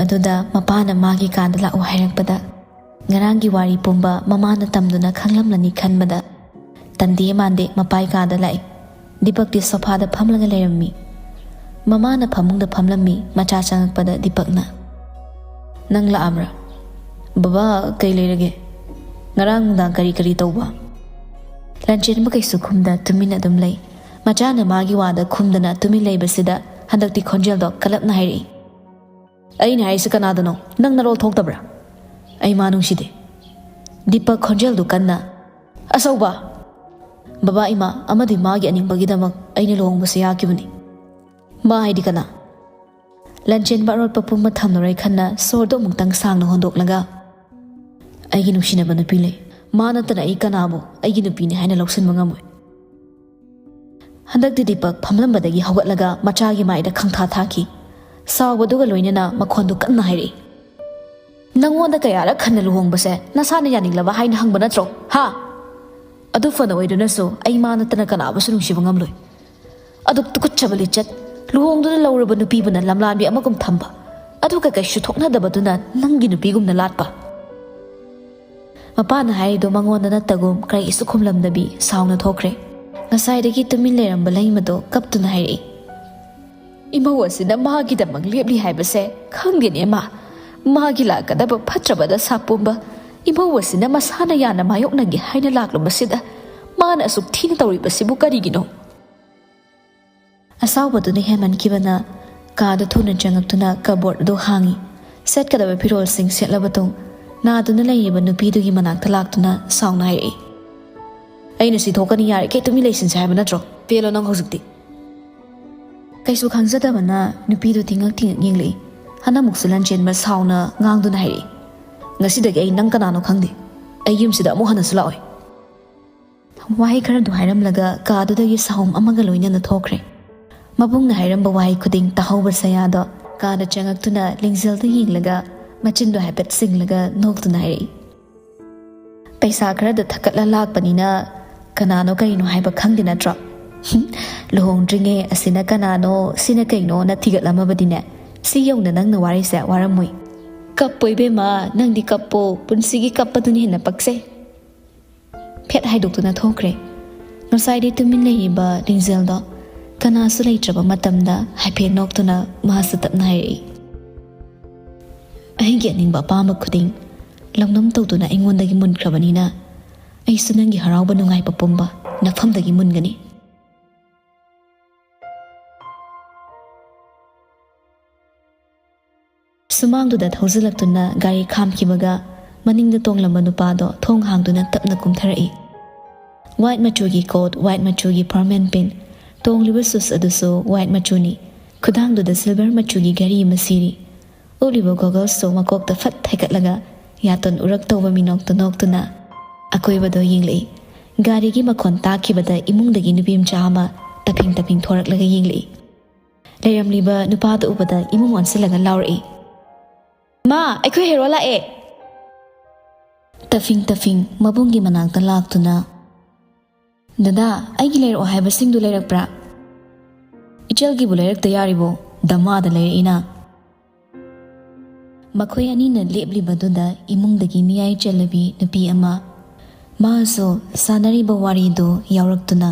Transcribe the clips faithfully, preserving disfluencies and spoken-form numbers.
ꯑꯗꯨꯗ ꯃꯄꯥꯅ ꯃꯥꯒꯤ ꯀꯥꯗ ꯂꯥꯛꯎ ꯍꯥꯏꯔꯛꯄꯗ, ꯉꯔꯥꯡꯒꯤ ꯋꯥꯔꯤ ꯄꯨꯝꯕ ꯃꯃꯥꯅ ꯇꯝꯗꯨꯅ ꯈꯪꯂꯝꯂꯅꯤ ꯈꯟꯕꯗ, ꯇꯟꯗꯦ ꯃꯥꯟꯗꯦ ꯃꯄꯥꯏ ꯀꯥꯗ ꯂꯥꯛꯏ꯫ ꯗꯤꯄꯛꯇꯤ ꯁꯣꯐꯥꯗ ꯐꯝꯂꯒ ꯂꯩꯔꯝꯃꯤ꯫ ꯃꯃꯥꯅ ꯐꯃꯨꯡꯗ ꯐꯝꯂꯝꯃꯤ꯫ ꯃꯆꯥ ꯆꯪꯉꯛꯄꯗ ꯗꯤꯄꯛꯅ, "ꯅꯪ ꯂꯥꯛꯑꯝꯕ꯭ꯔꯥ? ꯕꯕꯥ, ꯀꯩ ꯂꯩꯔꯒꯦ? ꯉꯔꯥꯡ ꯅꯨꯡꯗꯥꯡ ꯀꯔꯤ ꯀꯔꯤ ꯇꯧꯕ?" ꯂꯟꯆꯦꯟꯕ ꯀꯩꯁꯨ ꯈꯨꯝꯗ ꯇꯨꯃꯤꯟꯅ ꯑꯗꯨꯝ ꯂꯩ꯫ ꯃꯆꯥꯅ ꯃꯥꯒꯤ ꯋꯥꯗ ꯈꯨꯝꯗꯅ ꯇꯨꯃꯤꯟ ꯂꯩꯕꯁꯤꯗ ꯍꯟꯗꯛꯇꯤ ꯈꯣꯟꯖꯦꯜꯗꯣ ꯀꯜꯂꯞꯅ ꯍꯥꯏꯔꯛꯏ, "ꯑꯩꯅ ꯍꯥꯏꯔꯤꯁꯤ ꯀꯅꯥꯗꯅꯣ? ꯅꯪ ꯅꯔꯣꯜ ꯊꯣꯛꯇꯕ꯭ꯔꯥ? ꯑꯩ ꯃꯥ ꯅꯨꯡꯁꯤꯗꯦ꯫" ꯗꯤꯄꯛ ꯈꯣꯟꯖꯦꯜꯗꯨ ꯀꯟꯅ, "ꯑꯆꯧꯕ! ꯕꯕꯥ ꯏꯃꯥ ꯑꯃꯗꯤ ꯃꯥꯒꯤ ꯑꯅꯤꯡꯕꯒꯤꯗꯃꯛ ꯑꯩꯅ ꯂꯨꯍꯣꯡꯕꯁꯦ ꯌꯥꯈꯤꯕꯅꯤ꯫" "ꯃꯥ ꯍꯥꯏꯗꯤ ꯀꯅꯥ?" ꯂꯟꯆꯦꯟꯕ ꯑꯔꯣꯠꯄ ꯄꯨꯝꯕ ꯊꯝꯂꯔꯣꯏ ꯈꯟꯅ ꯁꯣꯔꯗꯣ ꯑꯃꯨꯛꯇꯪ ꯁꯥꯡꯅ ꯍꯣꯟꯗꯣꯛꯂꯒ, "ꯑꯩꯒꯤ ꯅꯨꯡꯁꯤꯅꯕ ꯅꯨꯄꯤ ꯂꯩ꯫ ꯃꯥ ꯅꯠꯇꯅ ꯑꯩ ꯀꯅꯥꯕꯨ ꯑꯩꯒꯤ ꯅꯨꯄꯤꯅꯤ ꯍꯥꯏꯅ ꯂꯧꯁꯤꯟꯕ ꯉꯝꯃꯣꯏ꯫" ꯍꯟꯗꯛꯇꯤ ꯗꯤꯄꯛ ꯐꯝꯂꯝꯕꯗꯒꯤ ꯍꯧꯒꯠꯂꯒ ꯃꯆꯥꯒꯤ ꯃꯥꯏꯗ ꯈꯪꯊꯥ ꯊꯥꯈꯤ꯫ ꯁꯥꯎꯕꯗꯨꯒ ꯂꯣꯏꯅꯅ ꯃꯈꯣꯟꯗꯨ ꯀꯟꯅ ꯍꯥꯏꯔꯛꯏ, "ꯅꯪꯉꯣꯟꯗ ꯀꯌꯥꯔꯛ ꯍꯟꯅ ꯂꯨꯍꯣꯡꯕꯁꯦ ꯅꯁꯥꯅ ꯌꯥꯅꯤꯡꯂꯕ ꯍꯥꯏꯅ ꯍꯪꯕ ꯅꯠꯇ꯭ꯔꯣ? ꯍꯥ? ꯑꯗꯨ ꯐꯅ ꯑꯣꯏꯗꯨꯅꯁꯨ ꯑꯩ ꯃꯥ ꯅꯠꯇꯅ ꯀꯅꯥꯕꯨꯁꯨ ꯅꯨꯡꯁꯤꯕ ꯉꯝꯂꯣꯏ꯫ ꯑꯗꯨꯛ ꯇꯨꯀꯠꯆꯕ ꯂꯤꯆꯠ, ꯂꯨꯍꯣꯡꯗꯨꯅ ꯂꯧꯔꯕ ꯅꯨꯄꯤꯕꯨꯅ ꯂꯝꯂꯥꯟꯕꯤ ꯑꯃꯒꯨꯝ ꯊꯝꯕ, ꯑꯗꯨꯒ ꯀꯩꯁꯨ ꯊꯣꯛꯅꯗꯕꯗꯨꯅ ꯅꯪꯒꯤ ꯅꯨꯄꯤꯒꯨꯝꯅ ꯂꯥꯠꯄ꯫" ꯃꯄꯥꯅ ꯍꯥꯏꯔꯤꯗꯨ ꯃꯉꯣꯟꯗ ꯅꯠꯇꯒꯨꯝ ꯀꯔꯤꯁꯨ ꯈꯨꯝꯂꯝꯗꯕꯤ ꯁꯥꯎꯅ ꯊꯣꯛꯈ꯭ꯔꯦ꯫ ꯉꯁꯥꯏꯗꯒꯤ ꯇꯨꯃꯤꯟ ꯂꯩꯔꯝꯕ ꯂꯩꯃꯗꯣ ꯀꯞꯇꯨꯅ ꯍꯥꯏꯔꯛꯏ, "ꯏꯃꯧ ꯑꯁꯤꯅ ꯃꯥꯒꯤꯗꯃꯛ ꯂꯦꯞꯂꯤ ꯍꯥꯏꯕꯁꯦ ꯈꯪꯗꯦꯅꯦ ꯃꯥ꯫ ꯃꯥꯒꯤ ꯂꯥꯛꯀꯗꯕ ꯐꯠꯇ꯭ꯔꯕ ꯗꯁꯥ ꯄꯨꯝꯕ ꯏꯃꯧ ꯑꯁꯤꯅ ꯃꯁꯥꯅ ꯌꯥꯅ ꯃꯥꯌꯣꯛꯅꯒꯦ ꯍꯥꯏꯅ ꯂꯥꯛꯂꯕꯁꯤꯗ ꯃꯥꯅ ꯑꯁꯨꯛ ꯊꯤꯅ ꯇꯧꯔꯤꯕꯁꯤꯕꯨ ꯀꯔꯤꯒꯤꯅꯣ?" ꯑꯁꯥꯎꯕꯗꯨꯅ ꯍꯦꯟꯃꯟꯈꯤꯕꯅ ꯀꯥꯗ ꯊꯨꯅ ꯆꯪꯉꯛꯇꯨꯅ ꯀꯕꯣꯔꯗ ꯑꯗꯨ ꯍꯥꯡꯉꯤ꯫ ꯁꯦꯠꯀꯗꯕ ꯐꯤꯔꯣꯜꯁꯤꯡ ꯁꯦꯠꯂꯕ ꯇꯨꯡ ꯅꯥꯗꯨꯅ ꯂꯩꯔꯤꯕ ꯅꯨꯄꯤꯗꯨꯒꯤ ꯃꯅꯥꯛꯇ ꯂꯥꯛꯇꯨꯅ ꯁꯥꯎꯅ ꯍꯥꯏꯔꯛꯏ, "ꯑꯩꯅ ꯁꯤ ꯊꯣꯛꯀꯅꯤ, ꯌꯥꯔꯤꯈꯩ ꯇꯨꯃꯤꯟ ꯂꯩꯁꯤꯟꯁꯦ ꯍꯥꯏꯕ ꯅꯠꯇ꯭ꯔꯣ? ꯄꯦꯜꯂꯣ ꯅꯪ ꯍꯧꯖꯤꯛꯇꯤ꯫" ꯀꯩꯁꯨ ꯈꯪꯖꯗꯕꯅ ꯅꯨꯄꯤꯗꯨ ꯇꯤꯡꯉꯛ ꯇꯤꯡꯉꯛ ꯌꯦꯡꯂꯛꯏ꯫ ꯍꯟꯗꯛꯃꯨꯛꯁꯨ ꯂꯟꯆꯦꯟꯕ ꯁꯥꯎꯅ ꯉꯥꯡꯗꯨꯅ ꯍꯥꯏꯔꯛꯏ, "ꯉꯁꯤꯗꯒꯤ ꯑꯩ ꯅꯪ ꯀꯅꯥꯅꯣ ꯈꯪꯗꯦ꯫ ꯑꯩ ꯌꯨꯝꯁꯤꯗ ꯑꯃꯨꯛ ꯍꯟꯅꯁꯨ ꯂꯥꯛꯑꯣꯏ꯫" ꯋꯥꯍꯩ ꯈꯔꯗꯨ ꯍꯥꯏꯔꯝꯂꯒ ꯀꯥꯗꯨꯗꯒꯤ ꯁꯥꯍꯨꯝ ꯑꯃꯒ ꯂꯣꯏꯅꯅ ꯊꯣꯛꯈ꯭ꯔꯦ꯫ ꯃꯕꯨꯡꯅ ꯍꯥꯏꯔꯝꯕ ꯋꯥꯍꯩ ꯈꯨꯗꯤꯡ ꯇꯥꯍꯧꯕ ꯁꯌꯥꯗꯣ ꯀꯥꯗ ꯆꯪꯉꯛꯇꯨꯅ ꯂꯤꯡꯖꯦꯜꯗ ꯌꯦꯡꯂꯒ ꯃꯆꯤꯟꯗꯣ ꯍꯥꯏꯐꯦꯠ ꯆꯤꯡꯂꯒ ꯅꯣꯛꯇꯨꯅ ꯍꯥꯏꯔꯛꯏ, "ꯄꯩꯁꯥ ꯈꯔꯗ ꯊꯛꯀꯠꯂ ꯂꯥꯛꯄꯅꯤꯅ ꯀꯅꯥꯅꯣ ꯀꯔꯤꯅꯣ ꯍꯥꯏꯕ ꯈꯪꯗꯦ ꯅꯠꯇ꯭ꯔꯣ? ꯂꯨꯍꯣꯡꯗ꯭ꯔꯤꯉꯩ ꯑꯁꯤꯅ ꯀꯅꯥꯅꯣ, ꯁꯤꯅ ꯀꯩꯅꯣꯅ ꯊꯤꯒꯠꯂꯝꯃꯕꯗꯤꯅꯦ, ꯁꯤ ꯌꯧꯅ ꯅꯪꯅ ꯋꯥꯔꯤꯁꯦ ꯋꯥꯔꯝꯃꯣꯏ꯫ "ꯀꯞꯄꯣ ꯏꯕꯦꯝꯃ, ꯅꯪꯗꯤ ꯀꯞꯄꯣ, ꯄꯨꯟꯁꯤꯒꯤ ꯀꯞꯄꯗꯨꯅ ꯍꯦꯟꯅ ꯄꯛꯆꯩ"꯫ ꯐꯦꯠ ꯍꯥꯏꯗꯣꯛꯇꯨꯅ ꯊꯣꯛꯈ꯭ꯔꯦ꯫ ꯉꯁꯥꯏꯗꯤ ꯇꯨꯃꯤꯟ ꯂꯩꯔꯤꯕ ꯂꯤꯡꯖꯦꯜꯗꯣ ꯀꯅꯥꯁꯨ ꯂꯩꯇ꯭ꯔꯕ ꯃꯇꯝꯗ ꯍꯥꯏꯐꯦꯠ ꯅꯣꯛꯇꯨꯅ ꯃꯍꯥꯛꯁꯨ ꯇꯞꯅ ꯍꯥꯏꯔꯛꯏ, "ꯑꯩꯒꯤ ꯑꯅꯤꯡꯕ ꯑꯄꯥꯝꯕ ꯈꯨꯗꯤꯡ ꯂꯧꯅꯝ ꯇꯧꯗꯨꯅ ꯑꯩꯉꯣꯟꯗꯒꯤ ꯃꯨꯟꯈ꯭ꯔꯕꯅꯤꯅ, ꯑꯩꯁꯨ ꯅꯪꯒꯤ ꯍꯔꯥꯎꯕ ꯅꯨꯡꯉꯥꯏꯕ ꯄꯨꯝꯕ ꯅꯐꯝꯗꯒꯤ ꯃꯨꯟꯒꯅꯤ"꯫ ꯁꯨꯃꯥꯡꯗꯨꯗ ꯊꯧꯖꯤꯜꯂꯛꯇꯨꯅ ꯒꯥꯔꯤ ꯈꯥꯝꯈꯤꯕꯒ, ꯃꯅꯤꯡꯗ ꯇꯣꯡꯂꯝꯕ ꯅꯨꯄꯥꯗꯣ ꯊꯣꯡ ꯍꯥꯡꯗꯨꯅ ꯇꯞꯅ ꯀꯨꯝꯊꯔꯛꯏ꯫ ꯋꯥꯏꯠ ꯃꯆꯨꯒꯤ ꯀꯣꯠ, ꯋꯥꯏꯠ ꯃꯆꯨꯒꯤ ꯐꯣꯔꯃꯦꯜ ꯄꯦꯟ, ꯇꯣꯡꯂꯤꯕ ꯁꯨꯁ ꯑꯗꯨꯁꯨ ꯋꯥꯏꯠ ꯃꯆꯨꯅꯤ꯫ ꯈꯨꯗꯥꯡꯗꯨꯗ ꯁꯤꯜꯚꯔ ꯃꯆꯨꯒꯤ ꯘꯔꯤ ꯑꯃ ꯁꯤꯔꯤ꯫ ꯎꯞꯂꯤꯕ ꯒꯣꯒꯜꯁꯇꯣ ꯃꯀꯣꯛꯇ ꯐꯠ ꯊꯦꯀꯠꯂꯒ, ꯌꯥꯇꯣꯟ ꯎꯔꯛ ꯇꯧꯕ ꯃꯤꯅꯣꯛꯇ ꯅꯣꯛꯇꯨꯅ ꯑꯀꯣꯏꯕꯗꯣ ꯌꯦꯡꯂꯛꯏ꯫ ꯒꯥꯔꯤꯒꯤ ꯃꯈꯣꯟ ꯇꯥꯈꯤꯕꯗ ꯏꯃꯨꯡꯗꯒꯤ ꯅꯨꯄꯤ ꯃꯆꯥ ꯑꯃ ꯇꯞꯐꯤꯡ ꯇꯞꯐꯤꯡ ꯊꯣꯔꯛꯂꯒ ꯌꯦꯡꯂꯛꯏ꯫ ꯂꯩꯔꯝꯂꯤꯕ ꯅꯨꯄꯥꯗꯨ ꯎꯕꯗ ꯏꯃꯨꯡ ꯑꯣꯟꯁꯤꯜꯂꯒ ꯂꯥꯎꯔꯛꯏ, "ꯃꯥ, ꯑꯩꯈꯣꯏ ꯍꯦꯔꯣ ꯂꯥꯛꯑꯦ!" ꯇꯞꯐꯤꯡ ꯇꯞꯐꯤꯡ ꯃꯕꯨꯡꯒꯤ ꯃꯅꯥꯛꯇ ꯂꯥꯛꯇꯨꯅ, "ꯗꯗꯥ, ꯑꯩꯒꯤ ꯂꯩꯔꯛꯑꯣ ꯍꯥꯏꯕꯁꯤꯡꯗꯨ ꯂꯩꯔꯛꯄ꯭ꯔꯥ?" "ꯏꯆꯜꯒꯤꯕꯨ ꯂꯩꯔꯛꯇ ꯌꯥꯔꯤꯕꯣ? ꯗꯃꯥꯗ ꯂꯩꯔꯛꯏꯅ"꯫ ꯃꯈꯣꯏ ꯑꯅꯤꯅ ꯂꯦꯞꯂꯤꯕꯗꯨꯗ ꯏꯃꯨꯡꯗꯒꯤ ꯃꯤꯌꯥꯏ ꯆꯜꯂꯕꯤ ꯅꯨꯄꯤ ꯑꯃ, ꯃꯥꯁꯨ ꯁꯥꯟꯅꯔꯤꯕ ꯋꯥꯔꯤꯗꯨ ꯌꯥꯎꯔꯛꯇꯨꯅ,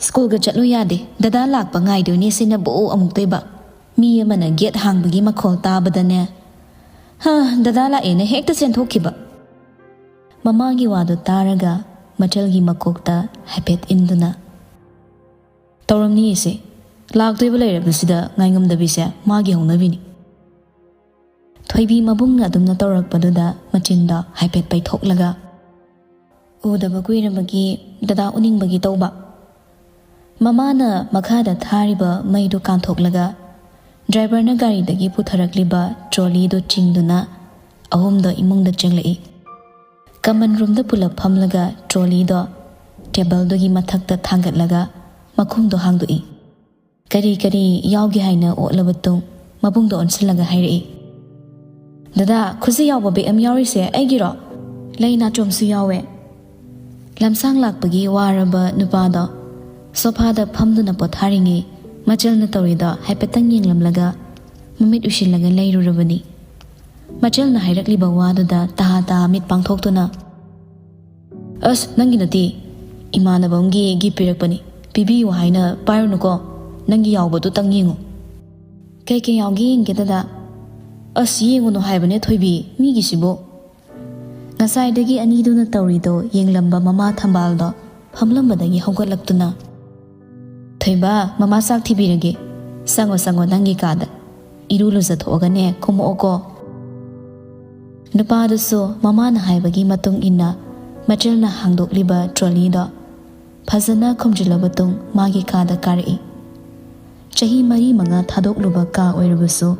"ꯁ꯭ꯀꯨꯜꯒ ꯆꯠꯂꯨ ꯌꯥꯗꯦ, ꯗꯗꯥ ꯂꯥꯛꯄ ꯉꯥꯏꯗꯣꯏꯅꯦ ꯁꯤꯅꯕꯨ ꯑꯃꯨꯛꯇꯣꯏꯕ꯫ ꯃꯤ ꯑꯃꯅ ꯒꯦꯠ ꯍꯥꯡꯕꯒꯤ ꯃꯈꯣꯜ ꯇꯥꯕꯗꯅꯦ, ꯍ, ꯗꯗꯥ ꯂꯥꯛꯑꯦꯅ ꯍꯦꯛꯇ ꯆꯦꯟꯊꯣꯛꯈꯤꯕ"꯫ ꯃꯃꯥꯒꯤ ꯋꯥꯗꯨ ꯇꯥꯔꯒ ꯃꯆꯜꯒꯤ ꯃꯀꯣꯛꯇ ꯍꯥꯏꯐꯦꯠ ꯏꯟꯗꯨꯅ, "ꯇꯧꯔꯝꯅꯤ ꯏꯆꯦ, ꯂꯥꯛꯇꯣꯏꯕ ꯂꯩꯔꯕꯁꯤꯗ ꯉꯥꯏꯉꯝꯗꯕꯤꯁꯦ ꯃꯥꯒꯤ ꯍꯧꯅꯕꯤꯅꯤ"꯫ ꯊꯣꯏꯕꯤ ꯃꯕꯨꯡꯅ ꯑꯗꯨꯝꯅ ꯇꯧꯔꯛꯄꯗꯨꯗ ꯃꯆꯤꯟꯗꯣ ꯍꯥꯏꯐꯦꯠ ꯄꯩꯊꯣꯛꯂꯒ, "ꯎꯗꯕ ꯀꯨꯏꯔꯕꯒꯤ ꯗꯗꯥ ꯎꯅꯤꯡꯕꯒꯤ ꯇꯧꯕ"꯫ ꯃꯃꯥꯅ ꯃꯈꯥꯗ ꯊꯥꯔꯤꯕ ꯃꯩꯗꯨ ꯀꯥꯟꯊꯣꯛꯂꯒ ꯗ꯭ꯔꯥꯏꯚꯔꯅ ꯒꯥꯔꯤꯗꯒꯤ ꯄꯨꯊꯔꯛꯂꯤꯕ ꯇ꯭ꯔꯣꯂꯤꯗꯨ ꯆꯤꯡꯗꯨꯅ ꯑꯍꯨꯝꯗꯣ ꯏꯃꯨꯡꯗ ꯆꯪꯂꯛꯏ꯫ ꯀꯃꯟ ꯔꯨꯝꯗ ꯄꯨꯂꯞ ꯐꯝꯂꯒ ꯇ꯭ꯔꯣꯂꯤꯗꯣ ꯇꯦꯕꯜꯗꯨꯒꯤ ꯃꯊꯛꯇ ꯊꯥꯡꯒꯠꯂꯒ ꯃꯈꯨꯝꯗꯣ ꯍꯥꯡꯗꯣꯛꯏ꯫ ꯀꯔꯤ ꯀꯔꯤ ꯌꯥꯎꯒꯦ ꯍꯥꯏꯅ ꯑꯣꯠꯂꯕ ꯇꯨꯡ ꯃꯕꯨꯡꯗꯣ ꯑꯣꯟꯁꯤꯜꯂꯒ ꯍꯥꯏꯔꯛꯏ, "ꯗꯗꯥ, ꯈꯨꯖꯤ ꯌꯥꯎꯕ ꯕꯦꯛ ꯑꯃ ꯌꯥꯎꯔꯤꯁꯦ ꯑꯩꯒꯤꯔꯣ? ꯂꯩ ꯅꯥꯆꯣꯝꯁꯨ ꯌꯥꯎꯋꯦ"꯫ ꯂꯝꯁꯥꯡ ꯂꯥꯛꯄꯒꯤ ꯋꯥꯔꯕ ꯅꯨꯄꯥꯗꯣ ꯁꯣꯐꯥꯗ ꯐꯝꯗꯨꯅ ꯄꯣꯊꯥꯔꯤꯉꯩ ꯃꯆꯜꯅ ꯇꯧꯔꯤꯗꯣ ꯍꯥꯏꯐꯦꯠꯇꯪ ꯌꯦꯡꯂꯝꯂꯒ ꯃꯃꯤꯠ ꯎꯏꯁꯤꯜꯂꯒ ꯂꯩꯔꯨꯔꯕꯅꯤ꯫ ꯃꯆꯜꯅ ꯍꯥꯏꯔꯛꯂꯤꯕ ꯋꯥꯗꯨꯗ ꯇꯍꯥ ꯇꯍꯥ ꯃꯤꯠ ꯄꯥꯡꯊꯣꯛꯇꯨꯅ, "ꯑꯁ, ꯅꯪꯒꯤ ꯅꯠꯇꯦ, ꯏꯃꯥꯟꯅꯕ ꯑꯃꯒꯤ ꯒꯤꯐ ꯄꯤꯔꯛꯄꯅꯤ, ꯄꯤꯕꯤꯌꯨ ꯍꯥꯏꯅ ꯄꯥꯏꯔꯨꯅꯨꯀꯣ, ꯅꯪꯒꯤ ꯌꯥꯎꯕꯗꯨꯇꯪ ꯌꯦꯡꯉꯨ꯫" "ꯀꯩ ꯀꯩ ꯌꯥꯎꯒꯦ ꯌꯦꯡꯒꯦ ꯗꯗꯥ?" "ꯑꯁ, ꯌꯦꯡꯉꯨꯅꯨ ꯍꯥꯏꯕꯅꯦ ꯊꯣꯏꯕꯤ, ꯃꯤꯒꯤꯁꯤꯕꯨ꯫" ꯉꯁꯥꯏꯗꯒꯤ ꯑꯅꯤꯗꯨꯅ ꯇꯧꯔꯤꯗꯣ ꯌꯦꯡꯂꯝꯕ ꯃꯃꯥ ꯊꯝꯕꯥꯜꯗꯣ ꯐꯝꯂꯝꯕꯗꯒꯤ ꯍꯧꯒꯠꯂꯛꯇꯨꯅ, "ꯊꯣꯏꯕ, ꯃꯃꯥ ꯆꯥꯛ ꯊꯤꯕꯤꯔꯒꯦ꯫ ꯆꯪꯉꯣ, ꯆꯪꯉꯣ, ꯅꯪꯒꯤ ꯀꯥꯗ꯫ ꯏꯔꯨ ꯂꯨꯖꯊꯣꯛꯑꯒꯅꯦ ꯀꯨꯝꯃꯛꯑꯣꯀꯣ꯫" ꯅꯨꯄꯥꯗꯨꯁꯨ ꯃꯃꯥꯅ ꯍꯥꯏꯕꯒꯤ ꯃꯇꯨꯡ ꯏꯟꯅ ꯃꯆꯜꯅ ꯍꯥꯡꯗꯣꯛꯂꯤꯕ ꯇ꯭ꯔꯣꯂꯤꯗꯣ ꯐꯖꯅ ꯈꯨꯝꯖꯤꯜꯂꯕ ꯇꯨꯡ ꯃꯥꯒꯤ ꯀꯥꯗ ꯀꯥꯔꯛꯏ꯫ ꯆꯍꯤ ꯃꯔꯤ ꯃꯉꯥ ꯊꯥꯗꯣꯛꯂꯨꯕ ꯀꯥ ꯑꯣꯏꯔꯕꯁꯨ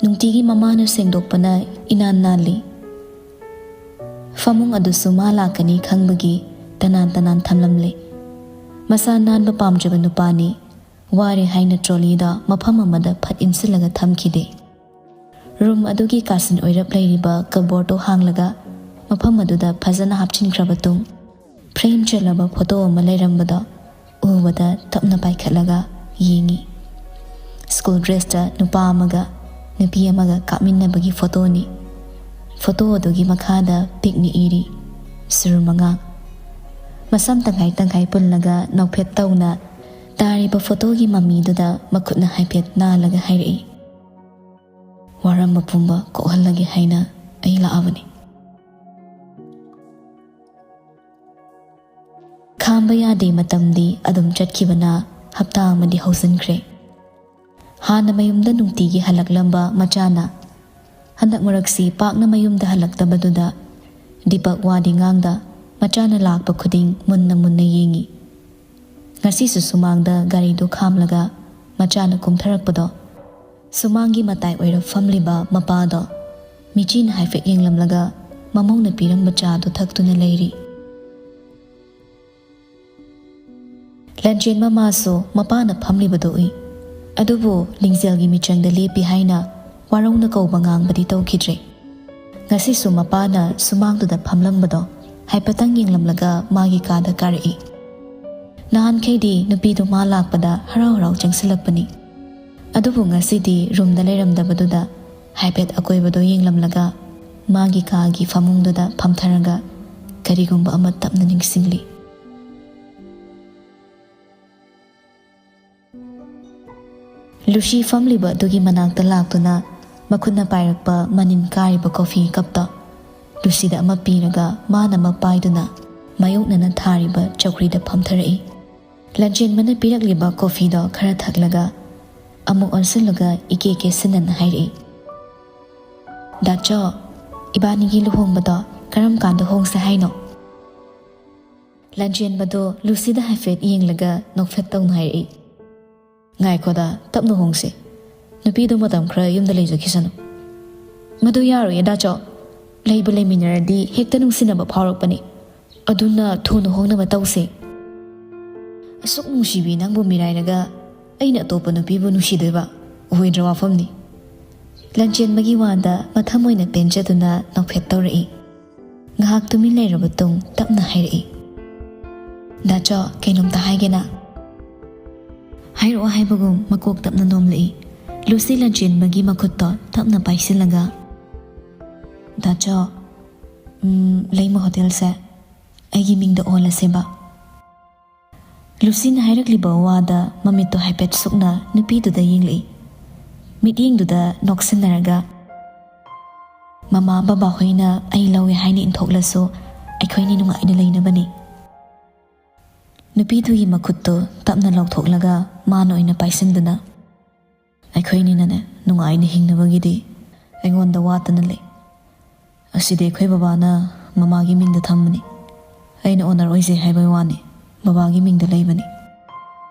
ꯅꯨꯡꯇꯤꯒꯤ ꯃꯃꯥꯅ ꯁꯦꯡꯗꯣꯛꯄꯅ ꯏꯅꯥꯟ ꯅꯥꯜꯂꯤ꯫ ꯐꯃꯨꯡ ꯑꯗꯨꯁꯨ ꯃꯥ ꯂꯥꯛꯀꯅꯤ ꯈꯪꯕꯒꯤ ꯇꯅꯥꯟ ꯇꯅꯥꯟ ꯊꯝꯂꯝꯂꯦ꯫ ꯃꯁꯥ ꯅꯥꯟꯕ ꯄꯥꯝꯖꯕ ꯅꯨꯄꯥꯅꯤ꯫ ꯋꯥꯔꯦ ꯍꯥꯏꯅ ꯇ꯭ꯔꯣꯂꯤꯗ ꯃꯐꯝ ꯑꯃꯗ ꯐꯠ ꯏꯟꯁꯤꯜꯂꯒ ꯊꯝꯈꯤꯗꯦ꯫ ꯔꯨꯝ ꯑꯗꯨꯒꯤ ꯀꯥꯁꯤꯟ ꯑꯣꯏꯔꯞ ꯂꯩꯔꯤꯕ ꯀꯕꯣꯔꯗꯇꯨ ꯍꯥꯡꯂꯒ ꯃꯐꯝ ꯑꯗꯨꯗ ꯐꯖꯅ ꯍꯥꯞꯆꯤꯟꯈ꯭ꯔꯕ ꯇꯨꯡ ꯐ꯭ꯔꯦꯝ ꯆꯜꯂꯕ ꯐꯣꯇꯣ ꯑꯃ ꯂꯩꯔꯝꯕꯗꯣ ꯎꯕꯗ ꯇꯞꯅ ꯄꯥꯏꯈꯠꯂꯒ ꯌꯦꯡꯉꯤ꯫ ꯁ꯭ꯀꯨꯜ ꯗ꯭ꯔꯦꯁꯇ ꯅꯨꯄꯥ ꯑꯃꯒ ꯅꯨꯄꯤ ꯑꯃꯒ ꯀꯥꯞꯃꯤꯟꯅꯕꯒꯤ ꯐꯣꯇꯣꯅꯤ꯫ ꯐꯣꯇꯣ ꯑꯗꯨꯒꯤ ꯃꯈꯥꯗ ꯄꯤꯛꯅ ꯏꯔꯤ, ꯁꯨꯔ ꯃꯉꯥ꯫ ꯃꯁꯝ ꯇꯪꯈꯥꯏ ꯇꯪꯈꯥꯏ ꯄꯨꯜꯂꯒ ꯅꯣꯛꯐꯦꯠ ꯇꯧꯅ ꯇꯥꯔꯤꯕ ꯐꯣꯇꯣꯒꯤ ꯃꯃꯤꯗꯨꯗ ꯃꯈꯨꯠꯅ ꯍꯥꯏꯐꯦꯠ ꯅꯥꯜꯂꯒ ꯍꯥꯏꯔꯛꯏ, "ꯋꯥꯔꯝꯕ ꯄꯨꯝꯕ ꯀꯣꯛꯍꯜꯂꯒꯦ ꯍꯥꯏꯅ ꯑꯩ ꯂꯥꯛꯑꯕꯅꯤ꯫" ꯈꯥꯝꯕ ꯌꯥꯗꯦ, ꯃꯇꯝꯗꯤ ꯑꯗꯨꯝ ꯆꯠꯈꯤꯕꯅ ꯍꯞꯇꯥ ꯑꯃꯗꯤ ꯍꯧꯖꯤꯟꯈ꯭ꯔꯦ꯫ ꯍꯥꯟꯅ ꯃꯌꯨꯝꯗ ꯅꯨꯡꯇꯤꯒꯤ ꯍꯜꯂꯛꯂꯝꯕ ꯃꯆꯥꯅ ꯍꯟꯗꯛ ꯃꯔꯛꯁꯤ ꯄꯥꯛꯅ ꯃꯌꯨꯝꯗ ꯍꯜꯂꯛꯇꯕꯗꯨꯗ ꯗꯤꯄꯛ ꯋꯥꯗꯤ ꯉꯥꯡꯗ ꯃꯆꯥꯅ ꯂꯥꯛꯄ ꯈꯨꯗꯤꯡ ꯃꯨꯟꯅ ꯃꯨꯟꯅ ꯌꯦꯡꯉꯤ꯫ ꯉꯁꯤꯁꯨ ꯁꯨꯃꯥꯡꯗ ꯒꯥꯔꯤꯗꯨ ꯈꯥꯝꯂꯒ ꯃꯆꯥꯅ ꯀꯨꯝꯊꯔꯛꯄꯗꯣ ꯁꯨꯃꯥꯡꯒꯤ ꯃꯇꯥꯏ ꯑꯣꯏꯔꯞ ꯐꯝꯂꯤꯕ ꯃꯄꯥꯗꯣ ꯃꯤꯆꯤꯅ ꯍꯥꯏꯐꯦꯠ ꯌꯦꯡꯂꯝꯂꯒ ꯃꯃꯧꯅ ꯄꯤꯔꯝꯕ ꯆꯥꯗꯨ ꯊꯛꯇꯨꯅ ꯂꯩꯔꯤ꯫ ꯂꯟꯆꯦꯟꯕ ꯃꯥꯁꯨ ꯃꯄꯥꯅ ꯐꯝꯂꯤꯕꯗꯨ ꯎꯏ꯫ ꯑꯗꯨꯕꯨ ꯂꯤꯡꯖꯦꯜꯒꯤ ꯃꯤꯆꯪꯗ ꯂꯦꯞꯄꯤ ꯍꯥꯏꯅ ꯋꯥꯔꯧꯅ ꯀꯧꯕ ꯉꯥꯡꯕꯗꯤ ꯇꯧꯈꯤꯗ꯭ꯔꯦ꯫ ꯉꯁꯤꯁꯨ ꯃꯄꯥꯅ ꯁꯨꯃꯥꯡꯗꯨꯗ ꯐꯝꯂꯝꯕꯗꯣ ꯍꯥꯏꯐꯦꯠꯇꯪ ꯌꯦꯡꯂꯝꯂꯒ ꯃꯥꯒꯤ ꯀꯥꯗ ꯀꯥꯔꯛꯏ꯫ ꯅꯍꯥꯟꯈꯩꯗꯤ ꯅꯨꯄꯤꯗꯨ ꯃꯥ ꯂꯥꯛꯄꯗ ꯍꯔꯥꯎ ꯍꯔꯥꯎ ꯆꯪꯁꯤꯜꯂꯛꯄꯅꯤ꯫ ꯑꯗꯨꯕꯨ ꯉꯁꯤꯗꯤ ꯔꯨꯝꯗ ꯂꯩꯔꯝꯗꯕꯗꯨꯗ ꯍꯥꯏꯐꯦꯠ ꯑꯀꯣꯏꯕꯗꯣ ꯌꯦꯡꯂꯝꯂꯒ ꯃꯥꯒꯤ ꯀꯥꯒꯤ ꯐꯃꯨꯡꯗꯨꯗ ꯐꯝꯊꯔꯒ ꯀꯔꯤꯒꯨꯝꯕ ꯑꯃ ꯇꯞꯅ ꯅꯤꯡꯁꯤꯡꯂꯤ꯫ ꯂꯨꯁꯤ ꯐꯝꯂꯤꯕ ꯑꯗꯨꯒꯤ ꯃꯅꯥꯛꯇ ꯂꯥꯛꯇꯨꯅ ꯃꯈꯨꯠꯅ ꯄꯥꯏꯔꯛꯄ ꯃꯅꯤꯟ ꯀꯥꯔꯤꯕ ꯀꯣꯐꯤ ꯀꯞꯇꯣ ꯂꯨꯁꯤꯗ ꯑꯃ ꯄꯤꯔꯒ ꯃꯥꯅ ꯑꯃ ꯄꯥꯏꯗꯨꯅ ꯃꯥꯌꯣꯛꯅꯅ ꯊꯥꯔꯤꯕ ꯆꯧꯀ꯭ꯔꯤꯗ ꯐꯝꯊꯔꯛꯏ꯫ ꯂꯟꯆꯦꯟꯕꯅ ꯄꯤꯔꯛꯂꯤꯕ ꯀꯣꯐꯤꯗꯣ ꯈꯔ ꯊꯛꯂꯒ ꯑꯃꯨꯛ ꯑꯣꯟꯁꯤꯜꯂꯒ ꯏꯀꯦ ꯀꯦꯁꯤꯟꯅꯅ ꯍꯥꯏꯔꯛꯏ, "ꯗꯥꯆꯣ, ꯏꯕꯥꯅꯤꯒꯤ ꯂꯨꯍꯣꯡꯕꯗꯣ ꯀꯔꯝ ꯀꯥꯟꯗ ꯍꯣꯡꯁꯦ ꯍꯥꯏꯅꯣ?" ꯂꯟꯆꯦꯟꯕꯗꯣ ꯂꯨꯁꯤꯗ ꯍꯥꯏꯐꯦꯠ ꯌꯦꯡꯂꯒ ꯅꯣꯛꯐꯦꯠ ꯇꯧꯅ ꯍꯥꯏꯔꯛꯏ, "ꯉꯥꯏꯈꯣꯗ, ꯇꯞꯅ ꯍꯣꯡꯁꯦ꯫ ꯅꯨꯄꯤꯗꯣ ꯃꯇꯝ ꯈꯔ ꯌꯨꯝꯗ ꯂꯩꯖꯈꯤꯁꯅꯨ꯫" "ꯃꯗꯨ ꯌꯥꯔꯣꯏꯌꯦ ꯗꯥꯆꯣ꯫ ꯂꯩꯕꯨ ꯂꯩꯃꯤꯟꯅꯔꯗꯤ ꯍꯦꯛꯇ ꯅꯨꯡꯁꯤꯅꯕ ꯐꯥꯎꯔꯛꯄꯅꯤ꯫ ꯑꯗꯨꯅ ꯊꯨꯅ ꯍꯣꯡꯅꯕ ꯇꯧꯁꯦ꯫" "ꯑꯁꯨꯛ ꯅꯨꯡꯁꯤꯕꯤ ꯅꯪꯕꯨ ꯃꯤꯔꯥꯏꯔꯒ ꯑꯩꯅ ꯑꯇꯣꯞꯄ ꯅꯨꯄꯤꯕꯨ ꯅꯨꯡꯁꯤꯗꯣꯏꯕ? ꯑꯣꯏꯗ꯭ꯔ ꯋꯥꯐꯝꯅꯤ꯫" ꯂꯟꯆꯦꯟꯕꯒꯤ ꯋꯥꯗ ꯃꯊꯃꯣꯏꯅ ꯄꯦꯟꯖꯗꯨꯅ ꯅꯣꯛꯐꯦꯠ ꯇꯧꯔꯛꯏ꯫ ꯉꯥꯏꯍꯥꯛ ꯇꯨꯃꯤꯟ ꯂꯩꯔꯕ ꯇꯨꯡ ꯇꯞꯅ ꯍꯥꯏꯔꯛꯏ, "ꯗꯥꯆꯣ, ꯀꯩꯅꯣꯝꯇ ꯍꯥꯏꯒꯦꯅ꯫" "ꯍꯥꯏꯔꯛꯑꯣ" ꯍꯥꯏꯕꯒꯨꯝ ꯃꯀꯣꯛ ꯇꯞꯅ ꯅꯣꯝꯂꯛꯏ꯫ ꯂꯨꯁꯤ ꯂꯟꯆꯦꯟꯕꯒꯤ ꯃꯈꯨꯠꯇꯣ ꯇꯞꯅ ꯄꯥꯏꯁꯤꯜꯂꯒ, "ꯗꯥꯆꯣ, ꯎꯝ, ꯂꯩꯃ ꯍꯣꯇꯦꯜꯁꯦ ꯑꯩꯒꯤ ꯃꯤꯡꯗ ꯑꯣꯜꯂꯁꯦꯕ꯫" ꯂꯨꯁꯤꯅ ꯍꯥꯏꯔꯛꯂꯤꯕ ꯋꯥꯗ ꯃꯃꯤꯠꯇꯣ ꯍꯥꯏꯐꯦꯠ ꯁꯨꯛꯅ ꯅꯨꯄꯤꯗꯨꯗ ꯌꯦꯡꯂꯛꯏ꯫ ꯃꯤꯠꯌꯦꯡꯗꯨꯗ ꯅꯣꯛꯁꯤꯟꯅꯔꯒ, "ꯃꯃꯥ ꯕꯕꯥ ꯍꯣꯏꯅ ꯑꯩ ꯂꯧꯏ ꯍꯥꯏꯅ ꯏꯟꯊꯣꯛꯂꯁꯨ ꯑꯩꯈꯣꯏꯅꯤ ꯅꯨꯡꯉꯥꯏꯅ ꯂꯩꯅꯕꯅꯤ꯫" ꯅꯨꯄꯤꯗꯨꯒꯤ ꯃꯈꯨꯠꯇꯨ ꯇꯞꯅ ꯂꯧꯊꯣꯛꯂꯒ ꯃꯥꯅ ꯑꯣꯏꯅ ꯄꯥꯏꯁꯤꯟꯗꯨꯅ, "ꯑꯩꯈꯣꯏꯅꯤꯅꯅꯦ ꯅꯨꯡꯉꯥꯏꯅ ꯍꯤꯡꯅꯕꯒꯤꯗꯤ ꯑꯩꯉꯣꯟꯗ ꯋꯥꯠꯇꯅ ꯂꯩ꯫ ꯑꯁꯤꯗꯤ ꯑꯩꯈꯣꯏ ꯕꯕꯥꯅ ꯃꯃꯥꯒꯤ ꯃꯤꯡꯗ ꯊꯝꯕꯅꯤ꯫ ꯑꯩꯅ owner ꯑꯣꯏꯖꯩ ꯍꯥꯏꯕꯒꯤ ꯋꯥꯅꯤ, ꯕꯕꯥꯒꯤ ꯃꯤꯡꯗ ꯂꯩꯕꯅꯤ꯫"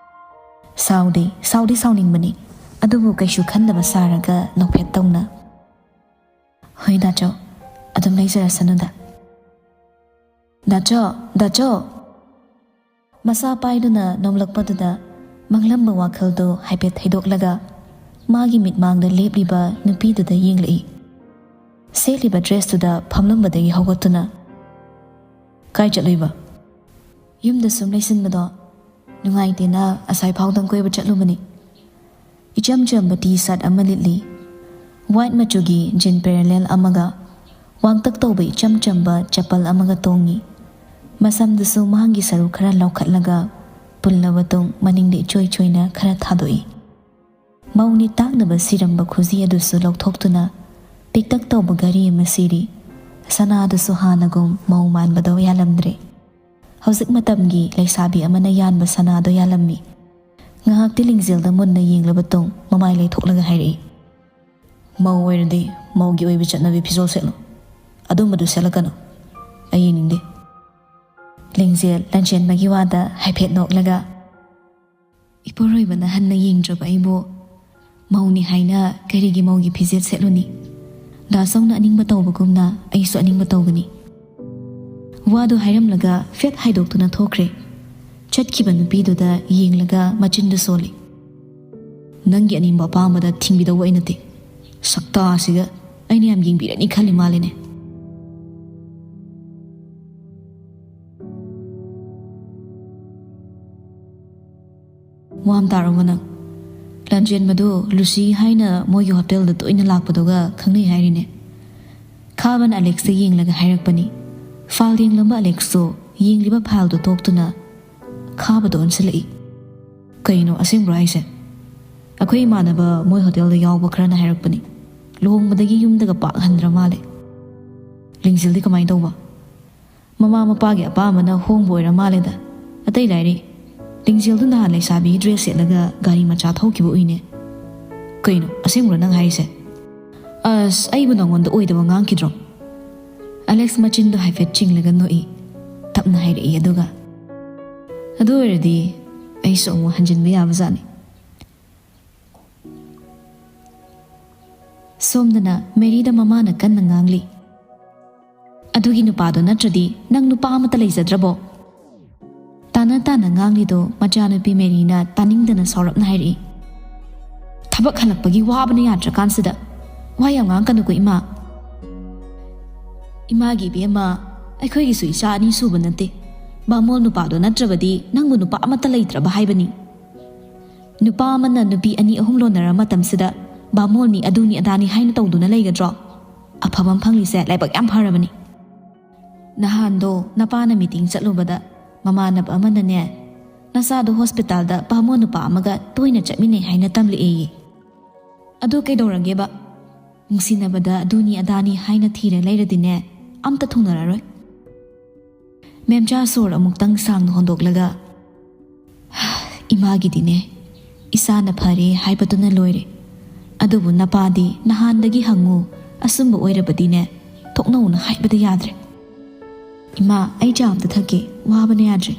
ꯁꯥꯎꯗꯦ, ꯁꯥꯎꯗꯤ ꯁꯥꯎꯅꯤꯡꯕꯅꯤ, ꯑꯗꯨꯕꯨ ꯀꯩꯁꯨ ꯈꯟꯗꯕ ꯁꯥꯔꯒ ꯅꯣꯛꯐꯦꯠ ꯇꯧꯅ, "ꯍꯣꯏ ꯗꯥꯆꯧ, ꯑꯗꯨꯝ ꯂꯩꯖꯔꯁꯅꯨꯗ꯫" "ꯗꯥꯆꯧ, ꯗꯥꯆꯧ!" ꯃꯁꯥ ꯄꯥꯏꯗꯨꯅ ꯅꯣꯝꯂꯛꯄꯗꯨꯗ ꯃꯪꯂꯝꯕ ꯋꯥꯈꯜꯗꯨ ꯍꯥꯏꯐꯦꯠ ꯊꯩꯗꯣꯛꯂꯒ ꯃꯥꯒꯤ ꯃꯤꯠꯃꯥꯡꯗ ꯂꯦꯞꯂꯤꯕ ꯅꯨꯄꯤꯗꯨꯗ ꯌꯦꯡꯂꯛꯏ꯫ ꯁꯦꯠꯂꯤꯕ dressꯇꯨꯗ ꯐꯝꯂꯝꯕꯗꯒꯤ ꯍꯧꯒꯠꯇꯨꯅ, "ꯀꯥꯏ ꯆꯠꯂꯨꯏꯕ?" "ꯌꯨꯝꯗ ꯁꯨꯝ ꯂꯩꯁꯤꯟꯕꯗꯣ ꯅꯨꯡꯉꯥꯏꯇꯦꯅ ꯑꯁꯥꯏ ꯐꯥꯎꯗꯪ ꯀꯣꯏꯕ ꯆꯠꯂꯨꯕꯅꯤ꯫ ꯏꯆꯝ ꯆꯝꯕ ꯇꯤ ꯁꯥꯔꯠ ꯑꯃ ꯂꯤꯠꯂꯤ꯫ ꯋꯥꯏꯠ ꯃꯆꯨꯒꯤ ꯖꯤꯟ ꯄꯦꯔꯦꯂꯦꯜ ꯑꯃꯒ ꯋꯥꯡꯇꯛ ꯇꯧꯕ ꯏꯆꯝ ꯆꯝꯕ ꯆꯄꯜ ꯑꯃꯒ ꯇꯣꯡꯉꯤ꯫ ꯃꯁꯝꯗꯨꯁꯨ ꯃꯥꯡꯒꯤ ꯁꯔꯨꯛ ꯈꯔ ꯂꯧꯈꯠꯂꯒ ꯄꯨꯜꯂꯕ ꯇꯨꯡ ꯃꯅꯤꯡꯗ ꯏꯆꯣꯏ ꯆꯣꯏꯅ ꯈꯔ ꯊꯥꯗꯣꯛꯏ꯫ ꯃꯧ ꯅꯤꯠ ꯇꯥꯛꯅꯕ ꯁꯤꯔꯝꯕ ꯈꯨꯖꯤ ꯑꯗꯨꯁꯨ ꯂꯧꯊꯣꯛꯇꯨꯅ ꯄꯤꯛꯇꯛ ꯇꯧꯕ ꯘꯔꯤ ꯑꯃ ꯁꯤꯔꯤ꯫ ꯁꯅꯥꯗꯨꯁꯨ ꯍꯥꯟꯅꯒꯨꯝ ꯃꯧ ꯃꯥꯟꯕꯗꯣ ꯌꯥꯜꯂꯝꯗ꯭ꯔꯦ꯫ ꯍꯧꯖꯤꯛ ꯃꯇꯝꯒꯤ ꯂꯩꯁꯥꯕꯤ ꯑꯃꯅ ꯌꯥꯟꯕ ꯁꯅꯥꯗꯣ ꯌꯥꯜꯂꯝꯃꯤ꯫ ꯉꯥꯏꯍꯥꯛꯇꯤ ꯂꯤꯡꯖꯦꯜꯗ ꯃꯨꯟꯅ ꯌꯦꯡꯂꯕ ꯇꯨꯡ ꯃꯃꯥꯏ ꯂꯩꯊꯣꯛꯂꯒ ꯍꯥꯏꯔꯛꯏ, "ꯃꯧ ꯑꯣꯏꯔꯗꯤ ꯃꯧꯒꯤ ꯑꯣꯏꯕ ꯆꯠꯅꯕꯤ ꯐꯤꯖꯣꯜ ꯁꯦꯠꯂꯨ꯫ ꯑꯗꯨꯝꯕꯗꯨ ꯁꯦꯠꯂꯛꯀꯅꯨ꯫ ꯑꯩ ꯌꯦꯡꯅꯤꯡꯗꯦ꯫" ꯂꯤꯡꯖꯦꯜ ꯂꯟꯆꯦꯟꯕꯒꯤ ꯋꯥꯗ ꯍꯥꯏꯐꯦꯠ ꯅꯣꯛꯂꯒ, "ꯏꯄꯨꯔꯣꯏꯕꯅ ꯍꯟꯅ ꯌꯦꯡꯗ꯭ꯔꯕ ꯑꯩꯕꯨ ꯃꯧꯅꯤ ꯍꯥꯏꯅ ꯀꯔꯤꯒꯤ ꯃꯧꯒꯤ ꯐꯤꯖꯦꯠ ꯁꯦꯠꯂꯨꯅꯤ? ꯗꯥ ꯆꯧꯅ ꯑꯅꯤꯡꯕ ꯇꯧꯕꯒꯨꯝꯅ ꯑꯩꯁꯨ ꯑꯅꯤꯡꯕ ꯇꯧꯒꯅꯤ꯫" ꯋꯥꯗꯨ ꯍꯥꯏꯔꯝꯂꯒ ꯐꯦꯠ ꯍꯥꯏꯗꯣꯛꯇꯨꯅ ꯊꯣꯛꯈ꯭ꯔꯦ꯫ ꯆꯠꯈꯤꯕ ꯅꯨꯄꯤꯗꯨꯗ ꯌꯦꯡꯂꯒ ꯃꯆꯤꯟꯗꯨ ꯁꯣꯜꯂꯤ꯫ "ꯅꯪꯒꯤ ꯑꯅꯤꯡꯕ ꯑꯄꯥꯝꯕꯗ ꯊꯤꯡꯕꯤꯗꯧꯕ ꯑꯩ ꯅꯠꯇꯦ꯫ ꯁꯛꯇꯥꯁꯤꯒ ꯑꯩꯅ ꯌꯥꯝ ꯌꯦꯡꯕꯤꯔꯅꯤ ꯈꯜꯂꯤ ꯃꯥꯜꯂꯤꯅꯦ꯫" ꯋꯥꯝ ꯇꯥꯔꯕꯣ ꯅꯪ? ꯂꯥꯟꯖꯦꯟꯕꯗꯨ ꯂꯨꯁꯤ ꯍꯥꯏꯅ ꯃꯣꯏꯒꯤ ꯍꯣꯇꯦꯜꯗ ꯇꯣꯏꯅ ꯂꯥꯛꯄꯗꯨꯒ ꯈꯪꯅꯩ ꯍꯥꯏꯔꯤꯅꯦ꯫ ꯈꯥꯕꯅ ꯑꯂꯦꯛꯁꯇ ꯌꯦꯡꯂꯒ ꯍꯥꯏꯔꯛꯄꯅꯤ꯫ ꯐꯥꯏꯜ ꯌꯦꯡꯂꯝꯕ ꯑꯂꯦꯛꯁꯇꯨ ꯌꯦꯡꯂꯤꯕ ꯐꯥꯏꯜꯗꯨ ꯇꯣꯛꯇꯨꯅ ꯈꯥꯕꯗ ꯑꯣꯟꯁꯤꯜꯂꯛꯏ꯫ "ꯀꯩꯅꯣ, ꯑꯁꯦꯡꯕ꯭ꯔꯣ ꯍꯥꯏꯁꯦ?" "ꯑꯩꯈꯣꯏ ꯏꯃꯥꯟꯅꯕ ꯃꯣꯏ ꯍꯣꯇꯦꯜꯗ ꯌꯥꯎꯕ ꯈꯔꯅ ꯍꯥꯏꯔꯛꯄꯅꯤ꯫ ꯂꯨꯍꯣꯡꯕꯗꯒꯤ ꯌꯨꯝꯗꯒ ꯄꯥꯛ ꯍꯟꯗ꯭ꯔ ꯃꯥꯜꯂꯦ꯫" "ꯂꯤꯡꯖꯦꯜꯗꯤ ꯀꯃꯥꯏꯅ ꯇꯧꯕ?" "ꯃꯃꯥ ꯃꯄꯥꯒꯤ ꯑꯄꯥꯝꯕꯅ ꯍꯣꯡꯕ ꯑꯣꯏꯔ ꯃꯥꯜꯂꯦꯗ꯫ ꯑꯇꯩ ꯂꯥꯏꯔꯤ, ꯂꯤꯡꯖꯦꯜꯗꯨ ꯅꯍꯥꯟ ꯂꯩꯁꯥꯕꯤ ꯗ꯭ꯔꯦꯁ ꯁꯦꯠꯂꯒ ꯒꯥꯔꯤ ꯃꯆꯥ ꯊꯧꯈꯤꯕ ꯎꯏꯅꯦ꯫" "ꯀꯩꯅꯣ, ꯑꯁꯦꯡꯕ꯭ꯔꯣ ꯅꯪ ꯍꯥꯏꯔꯤꯁꯦ?" "ꯑꯁ, ꯑꯩꯕꯨ ꯅꯉꯣꯟꯗ ꯑꯣꯏꯗꯕ ꯉꯥꯡꯈꯤꯗ꯭ꯔꯣ?" ꯑꯂꯦꯛꯁ ꯃꯆꯤꯟꯗꯣ ꯍꯥꯏꯐꯦꯠ ꯆꯤꯡꯂꯒ ꯅꯣꯛꯏ꯫ ꯇꯞꯅ ꯍꯥꯏꯔꯛꯏ ꯑꯗꯨꯒ, "ꯑꯗꯨ ꯑꯣꯏꯔꯗꯤ ꯑꯩꯁꯨ ꯑꯃꯨꯛ ꯍꯟꯖꯤꯟꯕ ꯌꯥꯕꯖꯥꯠꯅꯤ꯫" ꯁꯣꯝꯗꯅ ꯃꯦꯔꯤꯗ ꯃꯃꯥꯅ ꯀꯟꯅ ꯉꯥꯡꯂꯤ꯫ "ꯑꯗꯨꯒꯤ ꯅꯨꯄꯥꯗꯣ ꯅꯠꯇ꯭ꯔꯗꯤ ꯅꯪ ꯅꯨꯄꯥ ꯑꯃꯠꯇ ꯂꯩꯖꯗ꯭ꯔꯕꯣ?" ꯇꯥꯅ ꯇꯥꯅ ꯉꯥꯡꯂꯤꯗꯣ ꯃꯆꯥꯅꯨꯄꯤ ꯃꯦꯔꯤꯅ ꯇꯥꯅꯤꯡꯗꯅ ꯁꯥꯎꯔꯞꯅ ꯍꯥꯏꯔꯛꯏ꯫ "ꯊꯕꯛ ꯍꯜꯂꯛꯄꯒꯤ ꯋꯥꯕꯅ ꯌꯥꯗ꯭ꯔꯀꯥꯟꯁꯤꯗ ꯋꯥ ꯌꯥꯝ ꯉꯥꯡꯀꯅꯨꯀꯣ ꯏꯃꯥ꯫" "ꯏꯃꯥꯒꯤ ꯏꯕꯦꯝꯃ, ꯑꯩꯈꯣꯏꯒꯤꯁꯨ ꯏꯆꯥ ꯑꯅꯤ ꯁꯨꯕ ꯅꯠꯇꯦ꯫ ꯕꯥꯃꯣꯜ ꯅꯨꯄꯥꯗꯣ ꯅꯠꯇ꯭ꯔꯕꯗꯤ ꯅꯪꯕꯨ ꯅꯨꯄꯥ ꯑꯃꯠꯇ ꯂꯩꯇ꯭ꯔꯕ ꯍꯥꯏꯕꯅꯤ꯫ ꯅꯨꯄꯥ ꯑꯃꯅ ꯅꯨꯄꯤ ꯑꯅꯤ ꯑꯍꯨꯝ ꯂꯣꯟꯅꯔ ꯃꯇꯝꯁꯤꯗ ꯕꯥꯃꯣꯜꯅꯤ, ꯑꯗꯨꯅꯤ ꯑꯗꯥꯅꯤ ꯍꯥꯏꯅ ꯇꯧꯗꯨꯅ ꯂꯩꯒꯗ꯭ꯔꯣ? ꯑꯐꯕ ꯑꯃ ꯐꯪꯂꯤꯁꯦ ꯂꯥꯏꯕꯛ ꯌꯥꯝ ꯐꯔꯕꯅꯤ꯫ ꯅꯍꯥꯟꯗꯣ ꯅꯄꯥꯅ ꯃꯤꯇꯤꯡ ꯆꯠꯂꯨꯕꯗ ꯃꯃꯥꯟꯅꯕ ꯑꯃꯅꯅꯦ, "ꯅꯆꯥꯗꯣ ꯍꯣꯁꯄꯤꯇꯥꯜꯗ ꯕꯥꯃꯣꯟ ꯅꯨꯄꯥ ꯑꯃꯒ ꯇꯣꯏꯅ ꯆꯠꯃꯤꯟꯅꯩ" ꯍꯥꯏꯅ ꯇꯝꯂꯛꯑꯦꯌꯦ꯫ ꯑꯗꯨ ꯀꯩꯗꯧꯔꯒꯦꯕ? ꯅꯨꯡꯁꯤꯅꯕꯗ ꯑꯗꯨꯅꯤ ꯑꯗꯥꯅꯤ ꯍꯥꯏꯅ ꯊꯤꯔ ꯂꯩꯔꯗꯤꯅꯦ, ꯑꯝꯇ ꯊꯨꯡꯅꯔꯔꯣꯏ꯫ ꯃꯦꯝꯆꯥ ꯁꯣꯔ ꯑꯃꯨꯛꯇꯪ ꯁꯥꯡꯅ ꯍꯣꯟꯗꯣꯛꯂꯒ, "ꯏꯃꯥꯒꯤꯗꯤꯅꯦ, ꯏꯆꯥꯅ ꯐꯔꯦ ꯍꯥꯏꯕꯗꯨꯅ ꯂꯣꯏꯔꯦ꯫ ꯑꯗꯨꯕꯨ ꯅꯄꯥꯗꯤ ꯅꯍꯥꯟꯗꯒꯤ ꯍꯪꯉꯨ, ꯑꯆꯨꯝꯕ ꯑꯣꯏꯔꯕꯗꯤꯅꯦ, ꯊꯣꯛꯅꯧꯅ ꯍꯥꯏꯕꯗ ꯌꯥꯗ꯭ꯔꯦ꯫ ꯏꯃꯥ, ꯑꯩ ꯆꯥ ꯑꯝꯇ ꯊꯛꯀꯦ, ꯋꯥꯕꯅ ꯌꯥꯗ꯭ꯔꯦ꯫"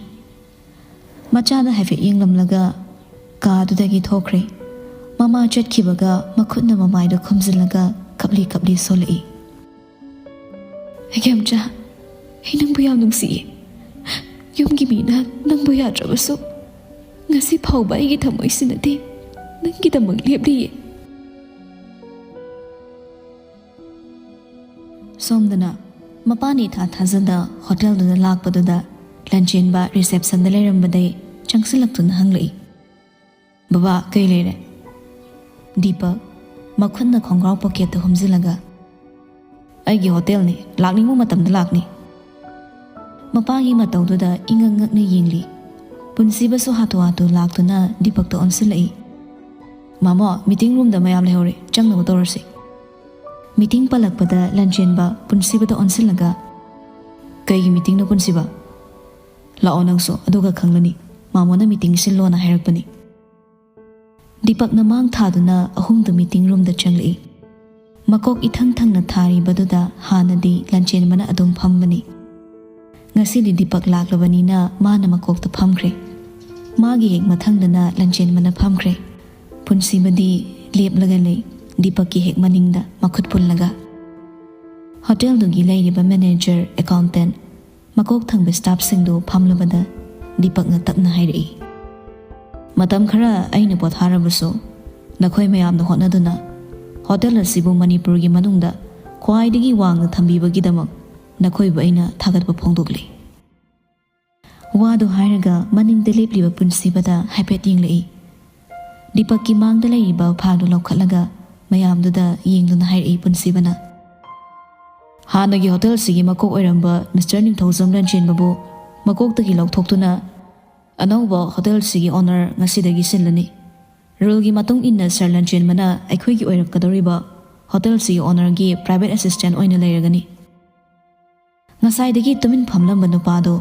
ꯃꯆꯥꯗ ꯍꯥꯏꯐꯦꯠ ꯌꯦꯡꯂꯝꯂꯒ ꯀꯥꯗꯨꯗꯒꯤ ꯊꯣꯛꯈ꯭ꯔꯦ꯫ ꯃꯃꯥ ꯆꯠꯈꯤꯕꯒ ꯃꯈꯨꯠꯅ ꯃꯃꯥꯏꯗ ꯈꯨꯝꯖꯤꯜꯂꯒ ꯀꯞꯂꯤ ꯀꯞꯂꯤ ꯁꯣꯜꯂꯛꯏ꯫ "ꯏꯕꯦꯝꯆꯥ, ꯑꯩ ꯅꯪꯕꯨ ꯌꯥꯝ ꯅꯨꯡꯁꯤꯌꯦ꯫ ꯌꯨꯝꯒꯤ ꯃꯤꯅ ꯅꯪꯕꯨ ꯌꯥꯗ꯭ꯔꯕꯁꯨ, ꯉꯁꯤ ꯐꯥꯎꯕ ꯑꯩꯒꯤ ꯊꯃꯣꯏꯁꯤꯅꯗꯤ ꯅꯪꯒꯤꯗꯃꯛ ꯂꯦꯞꯂꯤꯌꯦ꯫" ꯁꯣꯝꯗꯅ ꯃꯄꯥꯅ ꯏꯊꯥ ꯊꯥꯖꯗ ꯍꯣꯇꯦꯜꯗꯨꯗ ꯂꯥꯛꯄꯗꯨꯗ ꯂꯟꯆꯦꯟꯕ ꯔꯤꯁꯦꯞꯁꯟꯗ ꯂꯩꯔꯝꯕꯗꯩ ꯆꯪꯁꯤꯜꯂꯛꯇꯨꯅ ꯍꯪꯂꯛꯏ꯫ "ꯕꯕꯥ, ꯀꯩ ꯂꯩꯔꯦ?" ꯗꯤꯄꯛ, ꯃꯈꯨꯠꯅ ꯈꯣꯡꯒ꯭ꯔꯥꯎ ꯄꯣꯀꯦꯠꯇ ꯍꯨꯝꯖꯤꯜꯂꯒ, "ꯑꯩꯒꯤ ꯍꯣꯇꯦꯜꯅꯤ, ꯂꯥꯛꯅꯤꯡꯕ ꯃꯇꯝꯗ ꯂꯥꯛꯅꯤ꯫" ꯃꯄꯥꯒꯤ ꯃꯇꯧꯗꯨꯗ ꯏꯉꯛ ꯉꯛꯅ ꯌꯦꯡꯂꯤ꯫ ꯄꯨꯟꯁꯤꯕꯁꯨ ꯍꯥꯊꯨ ꯍꯥꯊꯨ ꯂꯥꯛꯇꯨꯅ ꯗꯤꯄꯛꯇ ꯑꯣꯟꯁꯤꯜꯂꯛꯏ꯫ "ꯃꯥꯃꯣ, ꯃꯤꯇꯤꯡ ꯔꯨꯝꯗ ꯃꯌꯥꯝ ꯂꯩꯍꯧꯔꯦ, ꯆꯪꯅꯕ ꯇꯧꯔꯁꯤ꯫" ꯃꯤꯇꯤꯡ ꯄꯜꯂꯛꯄꯗ ꯂꯟꯆꯦꯟꯕ ꯄꯨꯟꯁꯤꯕꯗ ꯑꯣꯟꯁꯤꯜꯂꯒ, "ꯀꯩꯒꯤ ꯃꯤꯇꯤꯡꯅꯣ ꯄꯨꯟꯁꯤꯕ? ꯂꯥꯛꯑꯣ ꯅꯪꯁꯨ, ꯑꯗꯨꯒ ꯈꯪꯂꯅꯤ꯫ ꯃꯥꯃꯣꯅ ꯃꯤꯇꯤꯡ ꯁꯤꯜꯂꯣꯅ ꯍꯥꯏꯔꯛꯄꯅꯤ꯫" ꯗꯤꯄꯛꯅ ꯃꯥꯡ ꯊꯥꯗꯨꯅ ꯑꯍꯨꯝꯗꯨ ꯃꯤꯇꯤꯡ ꯔꯨꯝꯗ ꯆꯪꯂꯛꯏ꯫ ꯃꯀꯣꯛ ꯏꯊꯪ ꯊꯪꯅ ꯊꯥꯔꯤꯕꯗꯨꯗ ꯍꯥꯟꯅꯗꯤ ꯂꯟꯆꯦꯟꯕꯅ ꯑꯗꯨꯝ ꯐꯝꯕꯅꯤ꯫ ꯉꯁꯤꯗꯤ ꯗꯤꯄꯛ ꯂꯥꯛꯂꯕꯅꯤꯅ ꯃꯥꯅ ꯃꯀꯣꯛꯇ ꯐꯝꯈ꯭ꯔꯦ꯫ ꯃꯥꯒꯤ ꯍꯦꯛ ꯃꯊꯪꯗꯅ ꯂꯟꯆꯦꯟꯕꯅ ꯐꯝꯈ꯭ꯔꯦ꯫ ꯄꯨꯟꯁꯤꯕꯗꯤ ꯂꯦꯞꯂꯒ ꯂꯩ, ꯗꯤꯄꯛꯀꯤ ꯍꯦꯛ ꯃꯅꯤꯡꯗ ꯃꯈꯨꯠ ꯄꯨꯜꯂꯒ꯫ ꯍꯣꯇꯦꯜꯗꯨꯒꯤ ꯂꯩꯔꯤꯕ ꯃꯦꯅꯦꯖꯔ, ꯑꯦꯀꯥꯎꯟꯇꯦꯟ, ꯃꯀꯣꯛ ꯊꯪꯕ ꯁ꯭ꯇꯥꯐꯁꯤꯡꯗꯨ ꯐꯝꯂꯕꯗ ꯗꯤꯄꯛꯅ ꯇꯞꯅ ꯍꯥꯏꯔꯛꯏ, "ꯃꯇꯝ ꯈꯔ ꯑꯩꯅ ꯄꯣꯊꯥꯔꯕꯁꯨ, ꯅꯈꯣꯏ ꯃꯌꯥꯝꯅ ꯍꯣꯠꯅꯗꯨꯅ ꯍꯣꯇꯦꯜ ꯑꯁꯤꯕꯨ ꯃꯅꯤꯄꯨꯔꯒꯤ ꯃꯅꯨꯡꯗ ꯈ꯭ꯋꯥꯏꯗꯒꯤ ꯋꯥꯡꯅ ꯊꯝꯕꯤꯕꯒꯤꯗꯃꯛ ꯅꯈꯣꯏꯕꯨ ꯑꯩꯅ ꯊꯥꯒꯠꯄ ꯐꯣꯡꯗꯣꯛꯂꯤ꯫" ꯋꯥꯗꯨ ꯍꯥꯏꯔꯒ ꯃꯅꯤꯡꯗ ꯂꯦꯞꯂꯤꯕ ꯄꯨꯟꯁꯤꯕꯗ ꯍꯥꯏꯐꯦꯠ ꯌꯦꯡꯂꯛꯏ꯫ ꯗꯤꯄꯛꯀꯤ ꯃꯥꯡꯗ ꯂꯩꯔꯤꯕ ꯐꯥꯏꯜꯗꯨ ꯂꯧꯈꯠꯂꯒ ꯃꯌꯥꯝꯗꯨꯗ ꯌꯦꯡꯗꯨꯅ ꯍꯥꯏꯔꯛꯏ ꯄꯨꯟꯁꯤꯕꯅ, "ꯍꯥꯟꯅꯒꯤ ꯍꯣꯇꯦꯜꯁꯤꯒꯤ ꯃꯀꯣꯛ ꯑꯣꯏꯔꯝꯕ ꯃꯤꯁꯇꯔ ꯅꯤꯡꯊꯧꯖꯝ ꯂꯟꯆꯦꯟꯕꯕꯨ ꯃꯀꯣꯛꯇꯒꯤ ꯂꯧꯊꯣꯛꯇꯨꯅ ꯑꯅꯧꯕ ꯍꯣꯇꯦꯜꯁꯤꯒꯤ ꯑꯣꯅꯔ ꯉꯁꯤꯗꯒꯤ ꯁꯤꯜꯂꯅꯤ꯫ ꯔꯨꯜꯒꯤ ꯃꯇꯨꯡ ꯏꯟꯅ ꯁꯥꯔ ꯂꯟꯆꯦꯟꯕꯅ ꯑꯩꯈꯣꯏꯒꯤ ꯑꯣꯏꯔꯛꯀꯗꯧꯔꯤꯕ ꯍꯣꯇꯦꯜꯁꯤꯒꯤ ꯑꯣꯅꯔꯒꯤ ꯄ꯭ꯔꯥꯏꯚꯦꯠ ꯑꯦꯁꯤꯁꯇꯦꯟ ꯑꯣꯏꯅ ꯂꯩꯔꯒꯅꯤ꯫" ꯉꯁꯥꯏꯗꯒꯤ ꯇꯨꯃꯤꯟ ꯐꯝꯂꯝꯕ ꯅꯨꯄꯥꯗꯨ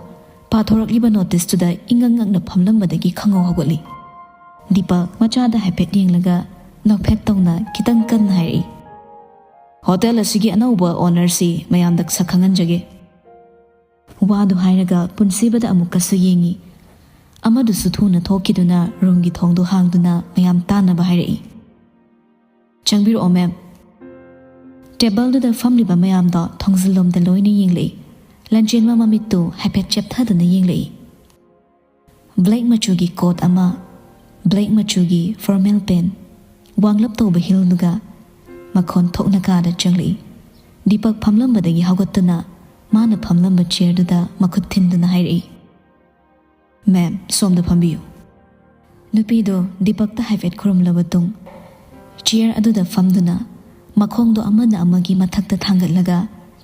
ꯄꯥꯊꯣꯔꯛꯂꯤꯕ ꯅꯣꯇꯤꯁꯇꯨꯗ ꯏꯉꯛ ꯉꯛꯅ ꯐꯝꯂꯝꯕꯗꯒꯤ ꯈꯪꯍꯧ ꯍꯧꯒꯠꯂꯤ꯫ ꯗꯤꯄꯛ ꯃꯆꯥꯗ ꯍꯥꯏꯐꯦꯠ ꯌꯦꯡꯂꯒ ꯅꯣꯛꯐꯦꯠ ꯇꯧꯅ ꯈꯤꯇꯪ ꯀꯟꯅ ꯍꯥꯏꯔꯛꯏ, "ꯍꯣꯇꯦꯜ ꯑꯁꯤꯒꯤ ꯑꯅꯧꯕ ꯑꯣꯅꯔꯁꯤ ꯃꯌꯥꯝꯗ ꯁꯛ ꯈꯪꯍꯟꯖꯒꯦ꯫" ꯋꯥꯗꯨ ꯍꯥꯏꯔꯒ ꯄꯨꯟꯁꯤꯕꯗ ꯑꯃꯨꯛꯀꯁꯨ ꯌꯦꯡꯉꯤ꯫ ꯑꯃꯗꯨꯁꯨ ꯊꯨꯅ ꯊꯣꯛꯈꯤꯗꯨꯅ ꯔꯨꯝꯒꯤ ꯊꯣꯡꯗꯨ ꯍꯥꯡꯗꯨꯅ ꯃꯌꯥꯝ ꯇꯥꯟꯅꯕ ꯍꯥꯏꯔꯛꯏ, "ꯆꯪꯕꯤꯔꯛꯑꯣ ꯃꯦꯝ꯫" ꯇꯦꯕꯜꯗꯨꯗ ꯐꯝꯂꯤꯕ ꯃꯌꯥꯝꯗꯣ ꯊꯣꯡꯖꯤꯜꯂꯣꯝꯗ ꯂꯣꯏꯅ ꯌꯦꯡꯂꯛꯏ꯫ ꯂꯟꯆꯦꯟꯕ ꯃꯃꯤꯠꯇꯨ ꯍꯥꯏꯐꯦꯠ ꯆꯦꯞꯊꯗꯨꯅ ꯌꯦꯡꯂꯛꯏ꯫ ꯕ꯭ꯂꯦꯛ ꯃꯆꯨꯒꯤ ꯀꯣꯠ ꯑꯃ, ꯕ꯭ꯂꯦꯛ ꯃꯆꯨꯒꯤ ꯐꯣꯔꯃꯦꯜ ꯄꯦꯟ, ꯋꯥꯡꯂꯞ ꯇꯧꯕ ꯍꯤꯜꯗꯨꯒ ꯃꯈꯣꯟ ꯊꯣꯛꯅ ꯀꯥꯗ ꯆꯪꯂꯛꯏ꯫ ꯗꯤꯄꯛ ꯐꯝꯂꯝꯕꯗꯒꯤ ꯍꯧꯒꯠꯇꯨꯅ ꯃꯥꯅ ꯐꯝꯂꯝꯕ ꯆꯤꯌꯔꯗꯨꯗ ꯃꯈꯨꯠ ꯊꯤꯟꯗꯨꯅ ꯍꯥꯏꯔꯛꯏ, "ꯃꯦꯝ, ꯁꯣꯝꯗ ꯐꯝꯕꯤꯌꯨ꯫" ꯅꯨꯄꯤꯗꯨ ꯗꯤꯄꯛꯇ ꯍꯥꯏꯐꯦꯠ ꯈꯨꯔꯨꯝꯂꯕ ꯇꯨꯡ, ꯆꯤꯌꯔ ꯑꯗꯨꯗ ꯐꯝꯗꯨꯅ ꯃꯈꯣꯡꯗꯣ ꯑꯃꯅ ꯑꯃꯒꯤ ꯃꯊꯛꯇ ꯊꯥꯡꯒꯠꯂꯒ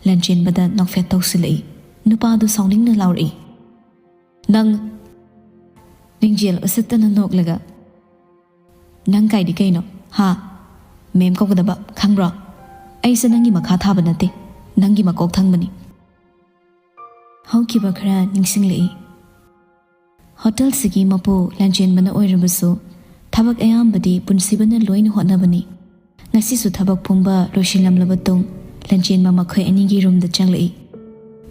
ꯂꯟꯆꯦꯟꯕꯗ ꯅꯣꯛꯐꯦꯠ ꯇꯧꯁꯤꯜꯂꯛꯏ꯫ ꯅꯨꯄꯥꯗꯨ ꯁꯥꯎꯅꯤꯡꯅ ꯂꯥꯎꯔꯛꯏ, "ꯅꯪ!" ꯅꯤꯡꯖꯦꯜ ꯎꯁꯤꯠꯇꯅ ꯅꯣꯛꯂꯒ, "ꯅꯪ ꯀꯥꯏꯗꯤ ꯀꯩꯅꯣ? ꯍꯥ? ꯃꯦꯝ ꯀꯧꯒꯗꯕ ꯈꯪꯕ꯭ꯔꯣ? ꯑꯩꯁꯦ ꯅꯪꯒꯤ ꯃꯈꯥ ꯊꯥꯕ ꯅꯠꯇꯦ, ꯅꯪꯒꯤ ꯃꯀꯣꯛ ꯊꯪꯕꯅꯤ꯫" ꯍꯧꯈꯤꯕ ꯈꯔ ꯅꯤꯡꯁꯤꯡꯂꯛꯏ꯫ ꯍꯣꯇꯦꯜꯁꯤꯒꯤ ꯃꯄꯨ ꯂꯟꯆꯦꯟꯕꯅ ꯑꯣꯏꯔꯕꯁꯨ, ꯊꯕꯛ ꯑꯌꯥꯝꯕꯗꯤ ꯄꯨꯟꯁꯤꯕꯅ ꯂꯣꯏꯅ ꯍꯣꯠꯅꯕꯅꯤ꯫ ꯉꯁꯤꯁꯨ ꯊꯕꯛ ꯄꯨꯝꯕ ꯂꯣꯏꯁꯤꯜꯂꯝꯂꯕ ꯇꯨꯡ, ꯂꯟꯆꯦꯟꯕ ꯃꯈꯣꯏ ꯑꯅꯤꯒꯤ ꯔꯨꯝꯗ ꯆꯪꯂꯛꯏ꯫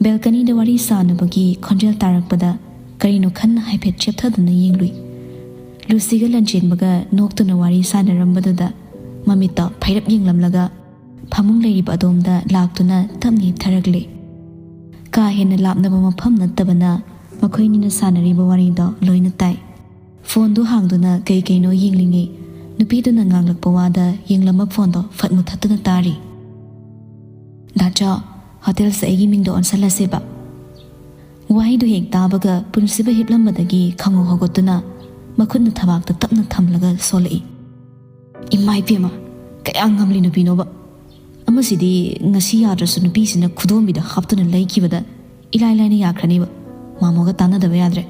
ꯕꯦꯜꯀꯅꯤꯗ ꯋꯥꯔꯤ ꯁꯥꯅꯕꯒꯤ ꯈꯣꯟꯖꯦꯜ ꯇꯥꯔꯛꯄꯗ ꯀꯔꯤꯅꯣ ꯈꯟꯅ ꯍꯥꯏꯐꯦꯠ ꯆꯦꯞꯊꯗꯨꯅ ꯌꯦꯡꯂꯨꯏ꯫ ꯂꯨꯁꯤꯒ ꯂꯟꯆꯦꯟꯕꯒ ꯅꯣꯛꯇꯨꯅ ꯋꯥꯔꯤ ꯁꯥꯅꯔꯝꯕꯗꯨꯗ ꯃꯃꯤꯠꯇꯣ ꯐꯩꯔꯞ ꯌꯦꯡꯂꯝꯂꯒ ꯐꯃꯨꯡ ꯂꯩꯔꯤꯕ ꯑꯗꯣꯝꯗ ꯂꯥꯛꯇꯨꯅ ꯇꯞꯅ ꯍꯤꯞꯊꯔꯛꯂꯦ꯫ ꯀꯥ ꯍꯦꯟꯅ ꯂꯥꯞꯅꯕ ꯃꯐꯝ ꯅꯠꯇꯕꯅ ꯃꯈꯣꯏꯅꯤꯅ ꯁꯥꯟꯅꯔꯤꯕ ꯋꯥꯔꯤꯗꯣ ꯂꯣꯏꯅ ꯇꯥꯏ꯫ ꯐꯣꯟꯗꯨ ꯍꯥꯡꯗꯨꯅ ꯀꯩ ꯀꯩꯅꯣ ꯌꯦꯡꯂꯤꯉꯩ ꯅꯨꯄꯤꯗꯨꯅ ꯉꯥꯡꯂꯛꯄ ꯋꯥꯗ ꯌꯦꯡꯂꯝꯕ ꯐꯣꯟꯗꯣ ꯐꯠ ꯃꯨꯊꯠꯇꯨꯅ ꯇꯥꯔꯤ꯫ "ꯗꯥꯆꯥ, ꯍꯣꯇꯦꯜꯁꯦ ꯑꯩꯒꯤ ꯃꯤꯡꯗ ꯑꯣꯟꯁꯜꯂꯁꯦꯕ꯫" ꯋꯥꯍꯩꯗꯨ ꯍꯦꯛ ꯇꯥꯕꯒ ꯄꯨꯟꯁꯤꯕ ꯍꯤꯞꯂꯝꯕꯗꯒꯤ ꯈꯪꯍꯧ ꯍꯧꯒꯠꯇꯨꯅ ꯃꯈꯨꯠꯅ ꯊꯕꯥꯛꯇ ꯇꯞꯅ ꯊꯝꯂꯒ ꯁꯣꯜꯂꯛꯏ꯫ "ꯏꯃꯥ ꯏꯕꯦꯝꯃ, ꯀꯌꯥ ꯉꯝꯂꯤ ꯅꯨꯄꯤꯅꯣꯕ! ꯑꯃꯁꯤꯗꯤ ꯉꯁꯤ ꯌꯥꯗ꯭ꯔꯁꯨ ꯅꯨꯄꯤꯁꯤꯅ ꯈꯨꯗꯣꯝꯕꯤꯗ ꯍꯥꯞꯇꯨꯅ ꯂꯩꯈꯤꯕꯗ ꯏꯂꯥꯏ ꯂꯥꯏꯅ ꯌꯥꯈ꯭ꯔꯅꯤꯕ꯫ ꯃꯥꯃꯣꯒ ꯇꯥꯟꯅꯗꯕ ꯌꯥꯗ꯭ꯔꯦ꯫"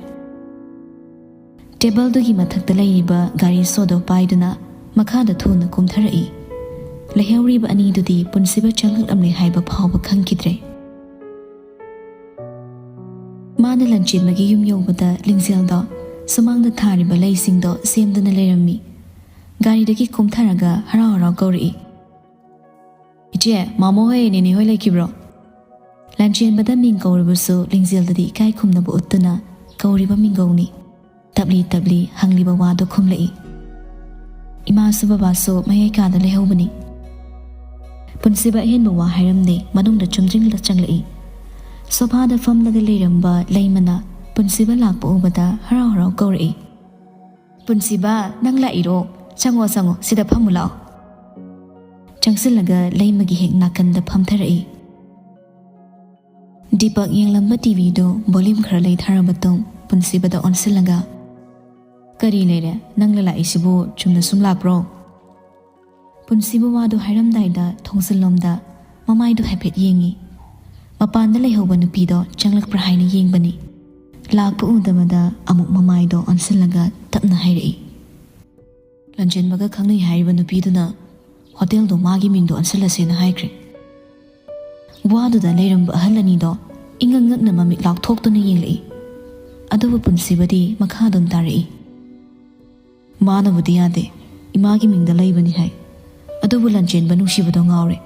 ꯇꯦꯕꯜꯗꯨꯒꯤ ꯃꯊꯛꯇ ꯂꯩꯔꯤꯕ ꯒꯥꯔꯤ ꯁꯣꯗꯣ ꯄꯥꯏꯗꯨꯅ ꯃꯈꯥꯗ ꯊꯨꯅ ꯀꯨꯝꯊꯔꯛꯏ꯫ ꯂꯩꯍꯧꯔꯤꯕ ꯑꯅꯤꯗꯨꯗꯤ ꯄꯨꯟꯁꯤꯕ ꯆꯪꯂꯛꯂꯝꯂꯦ ꯍꯥꯏꯕ ꯐꯥꯎꯕ ꯈꯪꯈꯤꯗ꯭ꯔꯦ꯫ ꯃꯥꯅ ꯂꯟꯆꯦꯟꯕꯒꯤ ꯌꯨꯝ ꯌꯧꯕꯗ ꯂꯤꯡꯖꯦꯜꯗꯣ ꯁꯨꯃꯥꯡꯗ ꯊꯥꯔꯤꯕ ꯂꯩꯁꯤꯡꯗꯣ ꯁꯦꯝꯗꯨꯅ ꯂꯩꯔꯝꯃꯤ꯫ ꯒꯥꯔꯤꯗꯒꯤ ꯀꯨꯝꯊꯔꯒ ꯍꯔꯥꯎ ꯍꯔꯥꯎ ꯀꯧꯔꯛꯏ, "ꯏꯆꯦ, ꯃꯥꯃꯣ ꯍꯣꯏ, ꯅꯦꯅꯦ ꯍꯣꯏ ꯂꯩꯈꯤꯕ꯭ꯔꯣ?" ꯂꯟꯆꯦꯟꯕꯗ ꯃꯤꯡ ꯀꯧꯔꯕꯁꯨ ꯂꯤꯡꯖꯦꯜꯗꯗꯤ ꯏꯀꯥꯏ ꯈꯨꯝꯅꯕ ꯎꯠꯇꯨꯅ ꯀꯧꯔꯤꯕ ꯃꯤꯡꯒꯧꯅꯤ꯫ ꯇꯞꯂꯤ ꯇꯞꯂꯤ ꯍꯪꯂꯤꯕ ꯋꯥꯗꯨ ꯈꯨꯝꯂꯛꯏ꯫ ꯏꯃꯥꯁꯨ ꯕꯕꯥꯁꯨ ꯃꯌꯥꯏ ꯀꯥꯗ ꯂꯩꯍꯧꯕꯅꯤ꯫ ꯄꯨꯟꯁꯤꯕ ꯑꯍꯦꯟꯕ ꯋꯥ ꯍꯥꯏꯔꯝꯗꯦ, ꯃꯅꯨꯡꯗ ꯆꯨꯝꯗ꯭ꯔꯤꯡꯂ ꯆꯪꯂꯛꯏ꯫ ꯁꯣꯐꯥꯗ ꯐꯝꯂꯒ ꯂꯩꯔꯝꯕ ꯂꯩꯃꯅ ꯄꯨꯟꯁꯤꯕ ꯂꯥꯛꯄ ꯎꯕꯗ ꯍꯔꯥꯎ ꯍꯔꯥꯎ ꯀꯧꯔꯛꯏ, "ꯄꯨꯟꯁꯤꯕ, ꯅꯪ ꯂꯥꯛꯏꯔꯣ? ꯆꯪꯉꯣ, ꯆꯪꯉꯣ, ꯁꯤꯗ ꯐꯝꯃꯨ ꯂꯥꯛꯑꯣ꯫" ꯆꯪꯁꯤꯜꯂꯒ ꯂꯩꯃꯒꯤ ꯍꯦꯛ ꯅꯥꯀꯟꯗ ꯐꯝꯊꯔꯛꯏ꯫ ꯗꯤꯄꯛ ꯌꯦꯡꯂꯝꯕ ꯇꯤꯚꯤꯗꯨ ꯚꯣꯂ꯭ꯌꯨꯝ ꯈꯔ ꯂꯩꯊꯔꯕ ꯃꯇꯨꯡ ꯄꯨꯟꯁꯤꯕꯗ ꯑꯣꯟꯁꯤꯜꯂꯒ, "ꯀꯔꯤ ꯂꯩꯔꯦ? ꯅꯪꯅ ꯂꯥꯛꯏꯁꯤꯕꯨ ꯆꯨꯝꯅ ꯁꯨꯝ ꯂꯥꯛꯄ꯭ꯔꯣ?" ꯄꯨꯟꯁꯤꯕ ꯋꯥꯗꯨ ꯍꯥꯏꯔꯝꯗꯥꯏꯗ ꯊꯣꯡꯖꯤꯜꯂꯣꯝꯗ ꯃꯃꯥꯏꯗꯨ ꯍꯥꯏꯐꯦꯠ ꯌꯦꯡꯉꯤ꯫ ꯃꯄꯥꯟꯗ ꯂꯩꯍꯧꯕ ꯅꯨꯄꯤꯗꯣ ꯆꯪꯂꯛꯄ꯭ꯔꯥ ꯍꯥꯏꯅ ꯌꯦꯡꯕꯅꯤ꯫ ꯂꯥꯛꯄ ꯎꯗꯕꯗ ꯑꯃꯨꯛ ꯃꯃꯥꯏꯗꯣ ꯑꯣꯟꯁꯤꯜꯂꯒ ꯇꯞꯅ ꯍꯥꯏꯔꯛꯏ, "ꯂꯟꯖꯦꯟꯕꯒ ꯈꯪꯅꯩ ꯍꯥꯏꯔꯤꯕ ꯅꯨꯄꯤꯗꯨꯅ ꯍꯣꯇꯦꯜꯗꯣ ꯃꯥꯒꯤ ꯃꯤꯡꯗ ꯑꯣꯟꯁꯤꯜꯂꯁꯦꯅ ꯍꯥꯏꯈ꯭ꯔꯦ꯫" ꯋꯥꯗꯨꯗ ꯂꯩꯔꯝꯕ ꯑꯍꯜ ꯑꯅꯤꯗꯣ ꯏꯉꯛ ꯉꯛꯅ ꯃꯃꯤꯠ ꯂꯥꯎꯊꯣꯛꯇꯨꯅ ꯌꯦꯡꯂꯛꯏ꯫ ꯑꯗꯨꯕꯨ ꯄꯨꯟꯁꯤꯕꯗꯤ ꯃꯈꯥ ꯑꯗꯨꯝ ꯇꯥꯔꯛꯏ, "ꯃꯥꯅꯕꯨꯗꯤ ꯌꯥꯗꯦ, ꯏꯃꯥꯒꯤ ꯃꯤꯡꯗ ꯂꯩꯕꯅꯤ ꯍꯥꯏ꯫ ꯑꯗꯨꯕꯨ ꯂꯟꯆꯦꯟꯕ ꯅꯨꯡꯁꯤꯕꯗꯣ ꯉꯥꯎꯔꯦ꯫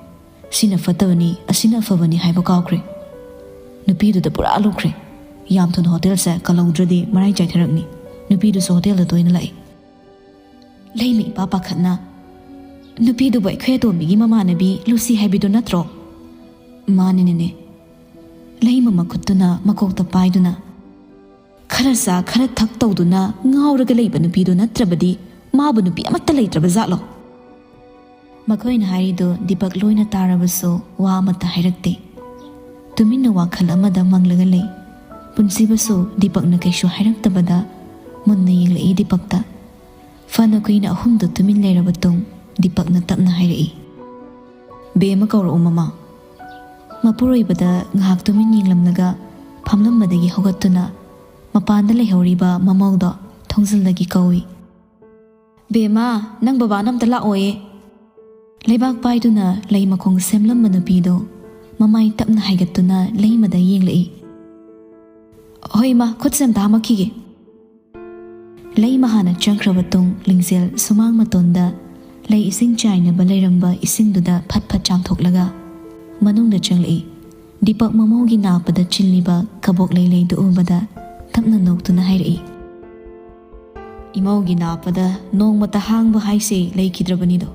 ꯁꯤꯅ ꯐꯠꯇꯕꯅꯤ, ꯑꯁꯤꯅ ꯑꯐꯕꯅꯤ ꯍꯥꯏꯕ ꯀꯥꯎꯈ꯭ꯔꯦ꯫ ꯅꯨꯄꯤꯗꯨꯗ ꯄꯨꯔꯥ ꯂꯨꯞꯈ꯭ꯔꯦ꯫ ꯌꯥꯝ ꯊꯨꯅ ꯍꯣꯇꯦꯜꯁꯦ ꯀꯜꯍꯧꯗ꯭ꯔꯗꯤ ꯃꯔꯥꯏ ꯆꯥꯏꯊꯔꯛꯅꯤ꯫" ꯅꯨꯄꯤꯗꯨꯁꯨ ꯍꯣꯇꯦꯜꯗ ꯇꯣꯏꯅ ꯂꯥꯛꯏ꯫ ꯂꯩꯃ ꯏꯄꯥ ꯄꯥꯈꯠꯅ, "ꯅꯨꯄꯤꯗꯨꯕꯨ ꯑꯩꯈꯣꯏ ꯑꯇꯣꯝꯕꯤꯒꯤ ꯃꯃꯥꯟꯅꯕꯤ ꯂꯨꯁꯤ ꯍꯥꯏꯕꯤꯗꯨ ꯅꯠꯇ꯭ꯔꯣ?" "ꯃꯥꯅꯤꯅꯦꯅꯦ꯫" ꯂꯩꯃ ꯃꯈꯨꯠꯇꯨꯅ ꯃꯀꯣꯛꯇ ꯄꯥꯏꯗꯨꯅ, "ꯈꯔ ꯆꯥ ꯈꯔ ꯊꯛ ꯇꯧꯗꯨꯅ ꯉꯥꯎꯔꯒ ꯂꯩꯕ ꯅꯨꯄꯤꯗꯨ ꯅꯠꯇ꯭ꯔꯕꯗꯤ ꯃꯥꯕꯨ ꯅꯨꯄꯤ ꯑꯃꯠꯇ ꯂꯩꯇ꯭ꯔꯕ ꯖꯥꯠꯂꯣ?" ꯃꯈꯣꯏꯅ ꯍꯥꯏꯔꯤꯗꯨ ꯗꯤꯄꯛ ꯂꯣꯏꯅ ꯇꯥꯔꯕꯁꯨ ꯋꯥ ꯑꯃꯠꯇ ꯍꯥꯏꯔꯛꯇꯦ꯫ ꯇꯨꯃꯤꯟꯅ ꯋꯥꯈꯜ ꯑꯃꯗ ꯃꯪꯂꯒ ꯂꯩ꯫ ꯄꯨꯟꯁꯤꯕꯁꯨ ꯗꯤꯄꯛꯅ ꯀꯩꯁꯨ ꯍꯥꯏꯔꯛꯇꯕꯗ ꯃꯨꯟꯅ ꯌꯦꯡꯂꯛꯏ ꯗꯤꯄꯛꯇ꯫ ꯐꯅ ꯀꯨꯏꯅ ꯑꯍꯨꯝꯗꯨ ꯇꯨꯃꯤꯟ ꯂꯩꯔꯕ ꯇꯨꯡ ꯗꯤꯄꯛꯅ ꯇꯞꯅ ꯍꯥꯏꯔꯛꯏ, "ꯕꯦꯝꯃ ꯀꯧꯔꯛꯎ ꯃꯃꯥ꯫" ꯃꯄꯨꯔꯣꯏꯕꯗ ꯉꯥꯏꯍꯥꯛ ꯇꯨꯃꯤꯟ ꯌꯦꯡꯂꯝꯂꯒ ꯐꯝꯂꯝꯕꯗꯒꯤ ꯍꯧꯒꯠꯇꯨꯅ ꯃꯄꯥꯟꯗ ꯂꯩꯍꯧꯔꯤꯕ ꯃꯃꯧꯗꯣ ꯊꯣꯡꯖꯤꯜꯗꯒꯤ ꯀꯧꯏ, "ꯕꯦꯝꯃ, ꯅꯪ ꯕꯕꯥꯅ ꯑꯝꯇ ꯂꯥꯛꯑꯣꯌꯦ꯫" ꯂꯩꯕꯥꯛ ꯄꯥꯏꯗꯨꯅ ꯂꯩ ꯃꯈꯣꯡ ꯁꯦꯝꯂꯝꯕ ꯅꯨꯄꯤꯗꯣ ꯃꯃꯥꯏ ꯇꯞꯅ ꯍꯥꯏꯒꯠꯇꯨꯅ ꯂꯩꯃꯗ ꯌꯦꯡꯂꯛꯏ꯫ "ꯍꯣꯏ ꯏꯃꯥ, ꯈꯨꯠꯁꯦ ꯑꯝꯇ ꯍꯥꯝꯃꯛꯈꯤꯒꯦ꯫" ꯂꯩꯃ ꯍꯥꯟꯅ ꯆꯪꯈ꯭ꯔꯕ ꯇꯨꯡ ꯂꯤꯡꯖꯦꯜ ꯁꯨꯃꯥꯡ ꯃꯇꯣꯟꯗ ꯂꯩ ꯏꯁꯤꯡ ꯆꯥꯏꯅꯕ ꯂꯩꯔꯝꯕ ꯏꯁꯤꯡꯗꯨꯗ ꯐꯠ ꯐꯠ ꯆꯥꯝꯊꯣꯛꯂꯒ ꯃꯅꯨꯡꯗ ꯆꯪꯂꯛꯏ꯫ ꯗꯤꯄꯛ ꯃꯃꯧꯒꯤ ꯅꯥꯞꯄꯗ ꯆꯤꯜꯂꯤꯕ ꯀꯕꯣꯛ ꯂꯩ ꯂꯩꯗꯨ ꯎꯕꯗ ꯇꯞꯅ ꯅꯣꯛꯇꯨꯅ ꯍꯥꯏꯔꯛꯏ, "ꯏꯃꯧꯒꯤ ꯅꯥꯞꯄꯗ ꯅꯣꯡꯃꯇ ꯍꯥꯡꯕ ꯍꯥꯏꯁꯦ ꯂꯩꯈꯤꯗ꯭ꯔꯕꯅꯤꯗꯣ꯫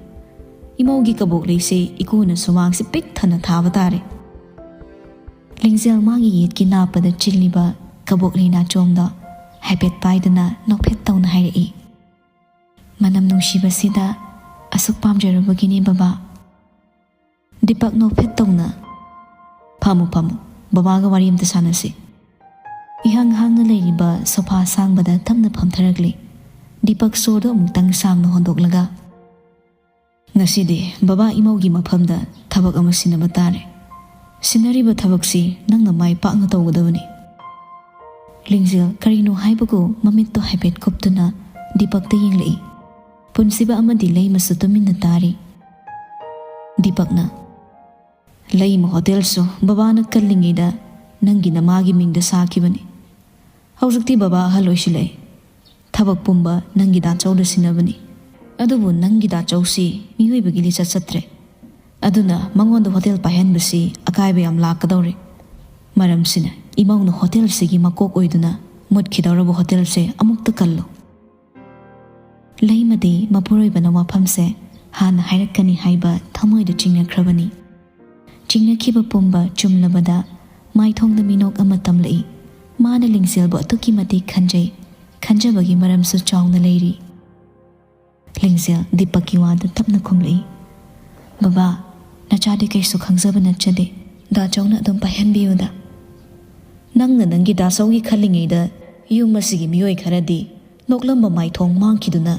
ꯏꯃꯧꯒꯤ ꯀꯕꯣꯛ ꯂꯩꯁꯦ ꯏꯀꯨꯅ ꯁꯨꯃꯥꯡꯁꯦ ꯄꯤꯛ ꯊꯟꯅ ꯊꯥꯕ ꯇꯥꯔꯦ꯫" ꯂꯤꯡꯖꯦꯜ ꯃꯥꯒꯤ ꯌꯦꯠꯀꯤ ꯅꯥꯞꯄꯗ ꯆꯤꯜꯂꯤꯕ ꯀꯕꯣꯛ ꯂꯩ ꯅꯥꯆꯣꯝꯗꯣ ꯍꯥꯏꯐꯦꯠ ꯄꯥꯏꯗꯨꯅ ꯅꯣꯛꯐꯦꯠ ꯇꯧꯅ ꯍꯥꯏꯔꯛꯏ, "ꯃꯅꯝ ꯅꯨꯡꯁꯤꯕꯁꯤꯗ ꯑꯁꯨꯛ ꯄꯥꯝꯖꯔꯨꯕꯒꯤꯅꯦ ꯕꯕꯥ꯫" ꯗꯤꯄꯛ ꯅꯣꯛꯐꯦꯠ ꯇꯧꯅ, "ꯐꯝꯃꯨ, ꯐꯝꯃꯨ, ꯕꯕꯥꯒ ꯋꯥꯔꯤ ꯑꯝꯇ ꯁꯥꯟꯅꯁꯤ꯫" ꯏꯍꯥꯡ ꯍꯥꯡꯅ ꯂꯩꯔꯤꯕ ꯁꯣꯐꯥ ꯑꯁꯥꯡꯕꯗ ꯇꯞꯅ ꯐꯝꯊꯔꯛꯂꯤ꯫ ꯗꯤꯄꯛ ꯁꯣꯔꯗꯣ ꯑꯃꯨꯛꯇꯪ ꯁꯥꯡꯅ ꯍꯣꯟꯗꯣꯛꯂꯒ, "ꯉꯁꯤꯗꯤ ꯕꯕꯥ ꯏꯃꯧꯒꯤ ꯃꯐꯝꯗ ꯊꯕꯛ ꯑꯃ ꯁꯤꯟꯅꯕ ꯇꯥꯔꯦ꯫ ꯁꯤꯟꯅꯔꯤꯕ ꯊꯕꯛꯁꯤ ꯅꯪꯅ ꯃꯥꯏ ꯄꯥꯛꯅ ꯇꯧꯒꯗꯕꯅꯤ꯫" ꯂꯤꯡꯖꯦꯜ ꯀꯔꯤꯅꯣ ꯍꯥꯏꯕꯒꯨ ꯃꯃꯤꯠꯇꯣ ꯍꯥꯏꯐꯦꯠ ꯀꯨꯞꯇꯨꯅ ꯗꯤꯄꯛꯇ ꯌꯦꯡꯂꯛꯏ꯫ ꯄꯨꯟꯁꯤꯕ ꯑꯃꯗꯤ ꯂꯩꯃꯁꯨ ꯇꯨꯃꯤꯟꯅ ꯇꯥꯔꯤ꯫ ꯗꯤꯄꯛꯅ, "ꯂꯩꯃ ꯍꯣꯇꯦꯜꯁꯨ ꯕꯕꯥꯅ ꯀꯜꯂꯤꯉꯩꯗ ꯅꯪꯒꯤ ꯅꯃꯥꯒꯤ ꯃꯤꯡꯗ ꯁꯥꯈꯤꯕꯅꯤ꯫ ꯍꯧꯖꯤꯛꯇꯤ ꯕꯕꯥ ꯑꯍꯜ ꯑꯣꯏꯁꯤꯜꯂꯛꯑꯦ꯫ ꯊꯕꯛ ꯄꯨꯝꯕ ꯅꯪꯒꯤ ꯗꯥꯆꯧꯗ ꯁꯤꯟꯅꯕꯅꯤ꯫ ꯑꯗꯨꯕꯨ ꯅꯪꯒꯤ ꯗꯥꯆꯧꯁꯤ ꯃꯤꯑꯣꯏꯕꯒꯤ ꯂꯤꯆꯠ ꯆꯠꯇ꯭ꯔꯦ꯫ ꯑꯗꯨꯅ ꯃꯉꯣꯟꯗ ꯍꯣꯇꯦꯜ ꯄꯥꯏꯍꯟꯕꯁꯤ ꯑꯀꯥꯏꯕ ꯌꯥꯝ ꯂꯥꯛꯀꯗꯧꯔꯦ꯫ ꯃꯔꯝꯁꯤꯅ ꯏꯃꯧꯅ ꯍꯣꯇꯦꯜꯁꯤꯒꯤ ꯃꯀꯣꯛ ꯑꯣꯏꯗꯨꯅ ꯃꯨꯠꯈꯤꯗꯧꯔꯕ ꯍꯣꯇꯦꯜꯁꯦ ꯑꯃꯨꯛꯇ ꯀꯜꯂꯨ꯫" ꯂꯩꯃꯗꯤ ꯃꯄꯨꯔꯣꯏꯕꯅ ꯋꯥꯐꯝꯁꯦ ꯍꯥꯟꯅ ꯍꯥꯏꯔꯛꯀꯅꯤ ꯍꯥꯏꯕ ꯊꯃꯣꯏꯗ ꯆꯤꯡꯅꯈ꯭ꯔꯕꯅꯤ꯫ ꯆꯤꯡꯅꯈꯤꯕ ꯄꯨꯝꯕ ꯆꯨꯝꯂꯕꯗ ꯃꯥꯏꯊꯣꯡꯗ ꯃꯤꯅꯣꯛ ꯑꯃ ꯇꯝꯂꯛꯏ꯫ ꯃꯥꯅ ꯂꯤꯡꯖꯦꯜꯕꯨ ꯑꯗꯨꯛꯀꯤ ꯃꯇꯤꯛ ꯈꯟꯖꯩ, ꯈꯟꯖꯕꯒꯤ ꯃꯔꯝꯁꯨ ꯆꯥꯎꯅ ꯂꯩꯔꯤ꯫ ꯂꯤꯡꯖꯦꯜ ꯗꯤꯄꯛꯀꯤ ꯋꯥꯗ ꯇꯞꯅ ꯈꯨꯝꯂꯛꯏ, "ꯕꯕꯥ, ꯅꯆꯥꯗꯤ ꯀꯩꯁꯨ ꯈꯪꯖꯕ ꯅꯠꯆꯗꯦ꯫ ꯗꯥꯆꯧꯅ ꯑꯗꯨꯝ ꯄꯥꯏꯍꯟꯕꯤꯌꯨꯗ꯫" ꯅꯪꯅ ꯅꯪꯒꯤ ꯗꯥꯆꯧꯒꯤ ꯈꯜꯂꯤꯉꯩꯗ ꯌꯨꯝ ꯑꯁꯤꯒꯤ ꯃꯤꯑꯣꯏ ꯈꯔꯗꯤ ꯅꯣꯛꯂꯝꯕ ꯃꯥꯏꯊꯣꯡ ꯃꯥꯡꯈꯤꯗꯨꯅ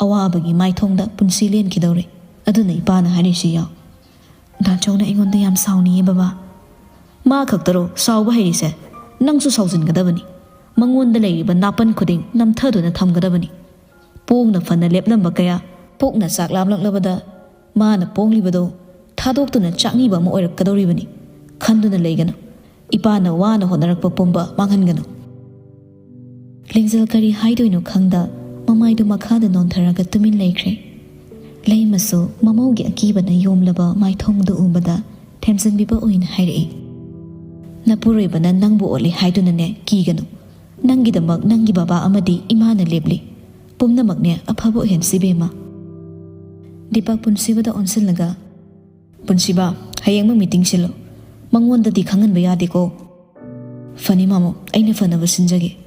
ꯑꯋꯥꯕꯒꯤ ꯃꯥꯏꯊꯣꯡꯗ ꯄꯨꯟꯁꯤ ꯂꯦꯟꯈꯤꯗꯧꯔꯦ꯫ ꯑꯗꯨꯅ ꯏꯄꯥꯅ ꯍꯥꯏꯔꯤꯁꯤ ꯌꯥꯎ꯫ ꯗꯥꯆꯧꯅ ꯑꯩꯉꯣꯟꯗ ꯌꯥꯝ ꯁꯥꯎꯅꯤꯡꯉꯦ ꯕꯕꯥ꯫ ꯃꯥ ꯈꯛꯇꯔꯣ ꯁꯥꯎꯕ ꯍꯩꯔꯤꯁꯦ? ꯅꯪꯁꯨ ꯁꯥꯎꯖꯤꯟꯒꯗꯕꯅꯤ꯫ ꯃꯉꯣꯟꯗ ꯂꯩꯔꯤꯕ ꯅꯥꯄꯟ ꯈꯨꯗꯤꯡ ꯅꯝꯊꯗꯨꯅ ꯊꯝꯒꯗꯕꯅꯤ꯫ ꯄꯣꯡꯅ ꯐꯅ ꯂꯦꯞꯂꯝꯕ ꯀꯌꯥ ꯄꯣꯛꯅ ꯆꯥꯛ ꯂꯥꯝꯂꯛꯂꯕꯗ ꯃꯥꯅ ꯄꯣꯡꯂꯤꯕꯗꯣ ꯊꯥꯗꯣꯛꯇꯨꯅ ꯆꯥꯛꯅꯤꯕ ꯑꯃ ꯑꯣꯏꯔꯛꯀꯗꯧꯔꯤꯕꯅꯤ꯫ ꯈꯟꯗꯨꯅ ꯂꯩꯒꯅꯨ꯫ ꯏꯄꯥꯅ ꯋꯥꯅ ꯍꯣꯠꯅꯔꯛꯄ ꯄꯨꯝꯕ ꯃꯥꯡꯍꯟꯒꯅꯨ꯫ ꯂꯤꯡꯖꯦꯜ ꯀꯔꯤ ꯍꯥꯏꯗꯣꯏꯅꯣ ꯈꯪꯗ ꯃꯃꯥꯏꯗꯨ ꯃꯈꯥꯗ ꯅꯣꯟꯊꯔꯒ ꯇꯨꯃꯤꯟ ꯂꯩꯈ꯭ꯔꯦ꯫ ꯂꯩꯃꯁꯨ ꯃꯃꯧꯒꯤ ꯑꯀꯤꯕꯅ ꯌꯣꯝꯂꯕ ꯃꯥꯏꯊꯣꯡꯗꯨ ꯎꯕꯗ ꯊꯦꯝꯖꯤꯟꯕꯤꯕ ꯑꯣꯏꯅ ꯍꯥꯏꯔꯛꯏ꯫ ꯅꯄꯨꯔꯣꯏꯕꯅ ꯅꯪꯕꯨ ꯑꯣꯠꯂꯤ ꯍꯥꯏꯗꯨꯅꯅꯦ ꯀꯤꯒꯅꯨ꯫ ꯅꯪꯒꯤꯗꯃꯛ ꯅꯪꯒꯤ ꯕꯕꯥ ꯑꯃꯗꯤ ꯏꯃꯥꯅ ꯂꯦꯞꯂꯤ꯫ ꯄꯨꯝꯅꯃꯛꯅꯦ ꯑꯐꯕ ꯑꯣꯏꯍꯟꯁꯤ ꯕꯦꯝꯃ꯫ ꯗꯤꯄꯛ ꯄꯨꯟꯁꯤꯕꯗ ꯑꯣꯟꯁꯤꯜꯂꯒ, ꯄꯨꯟꯁꯤꯕ, ꯍꯌꯦꯡꯃꯛ ꯃꯤꯇꯤꯡ ꯁꯤꯜꯂꯨ꯫ ꯃꯉꯣꯟꯗꯗꯤ ꯈꯪꯍꯟꯕ ꯌꯥꯗꯦꯀꯣ꯫ ꯐꯅꯤ ꯃꯥꯃꯣ, ꯑꯩꯅ ꯐꯅꯕ ꯁꯤꯟꯖꯒꯦ꯫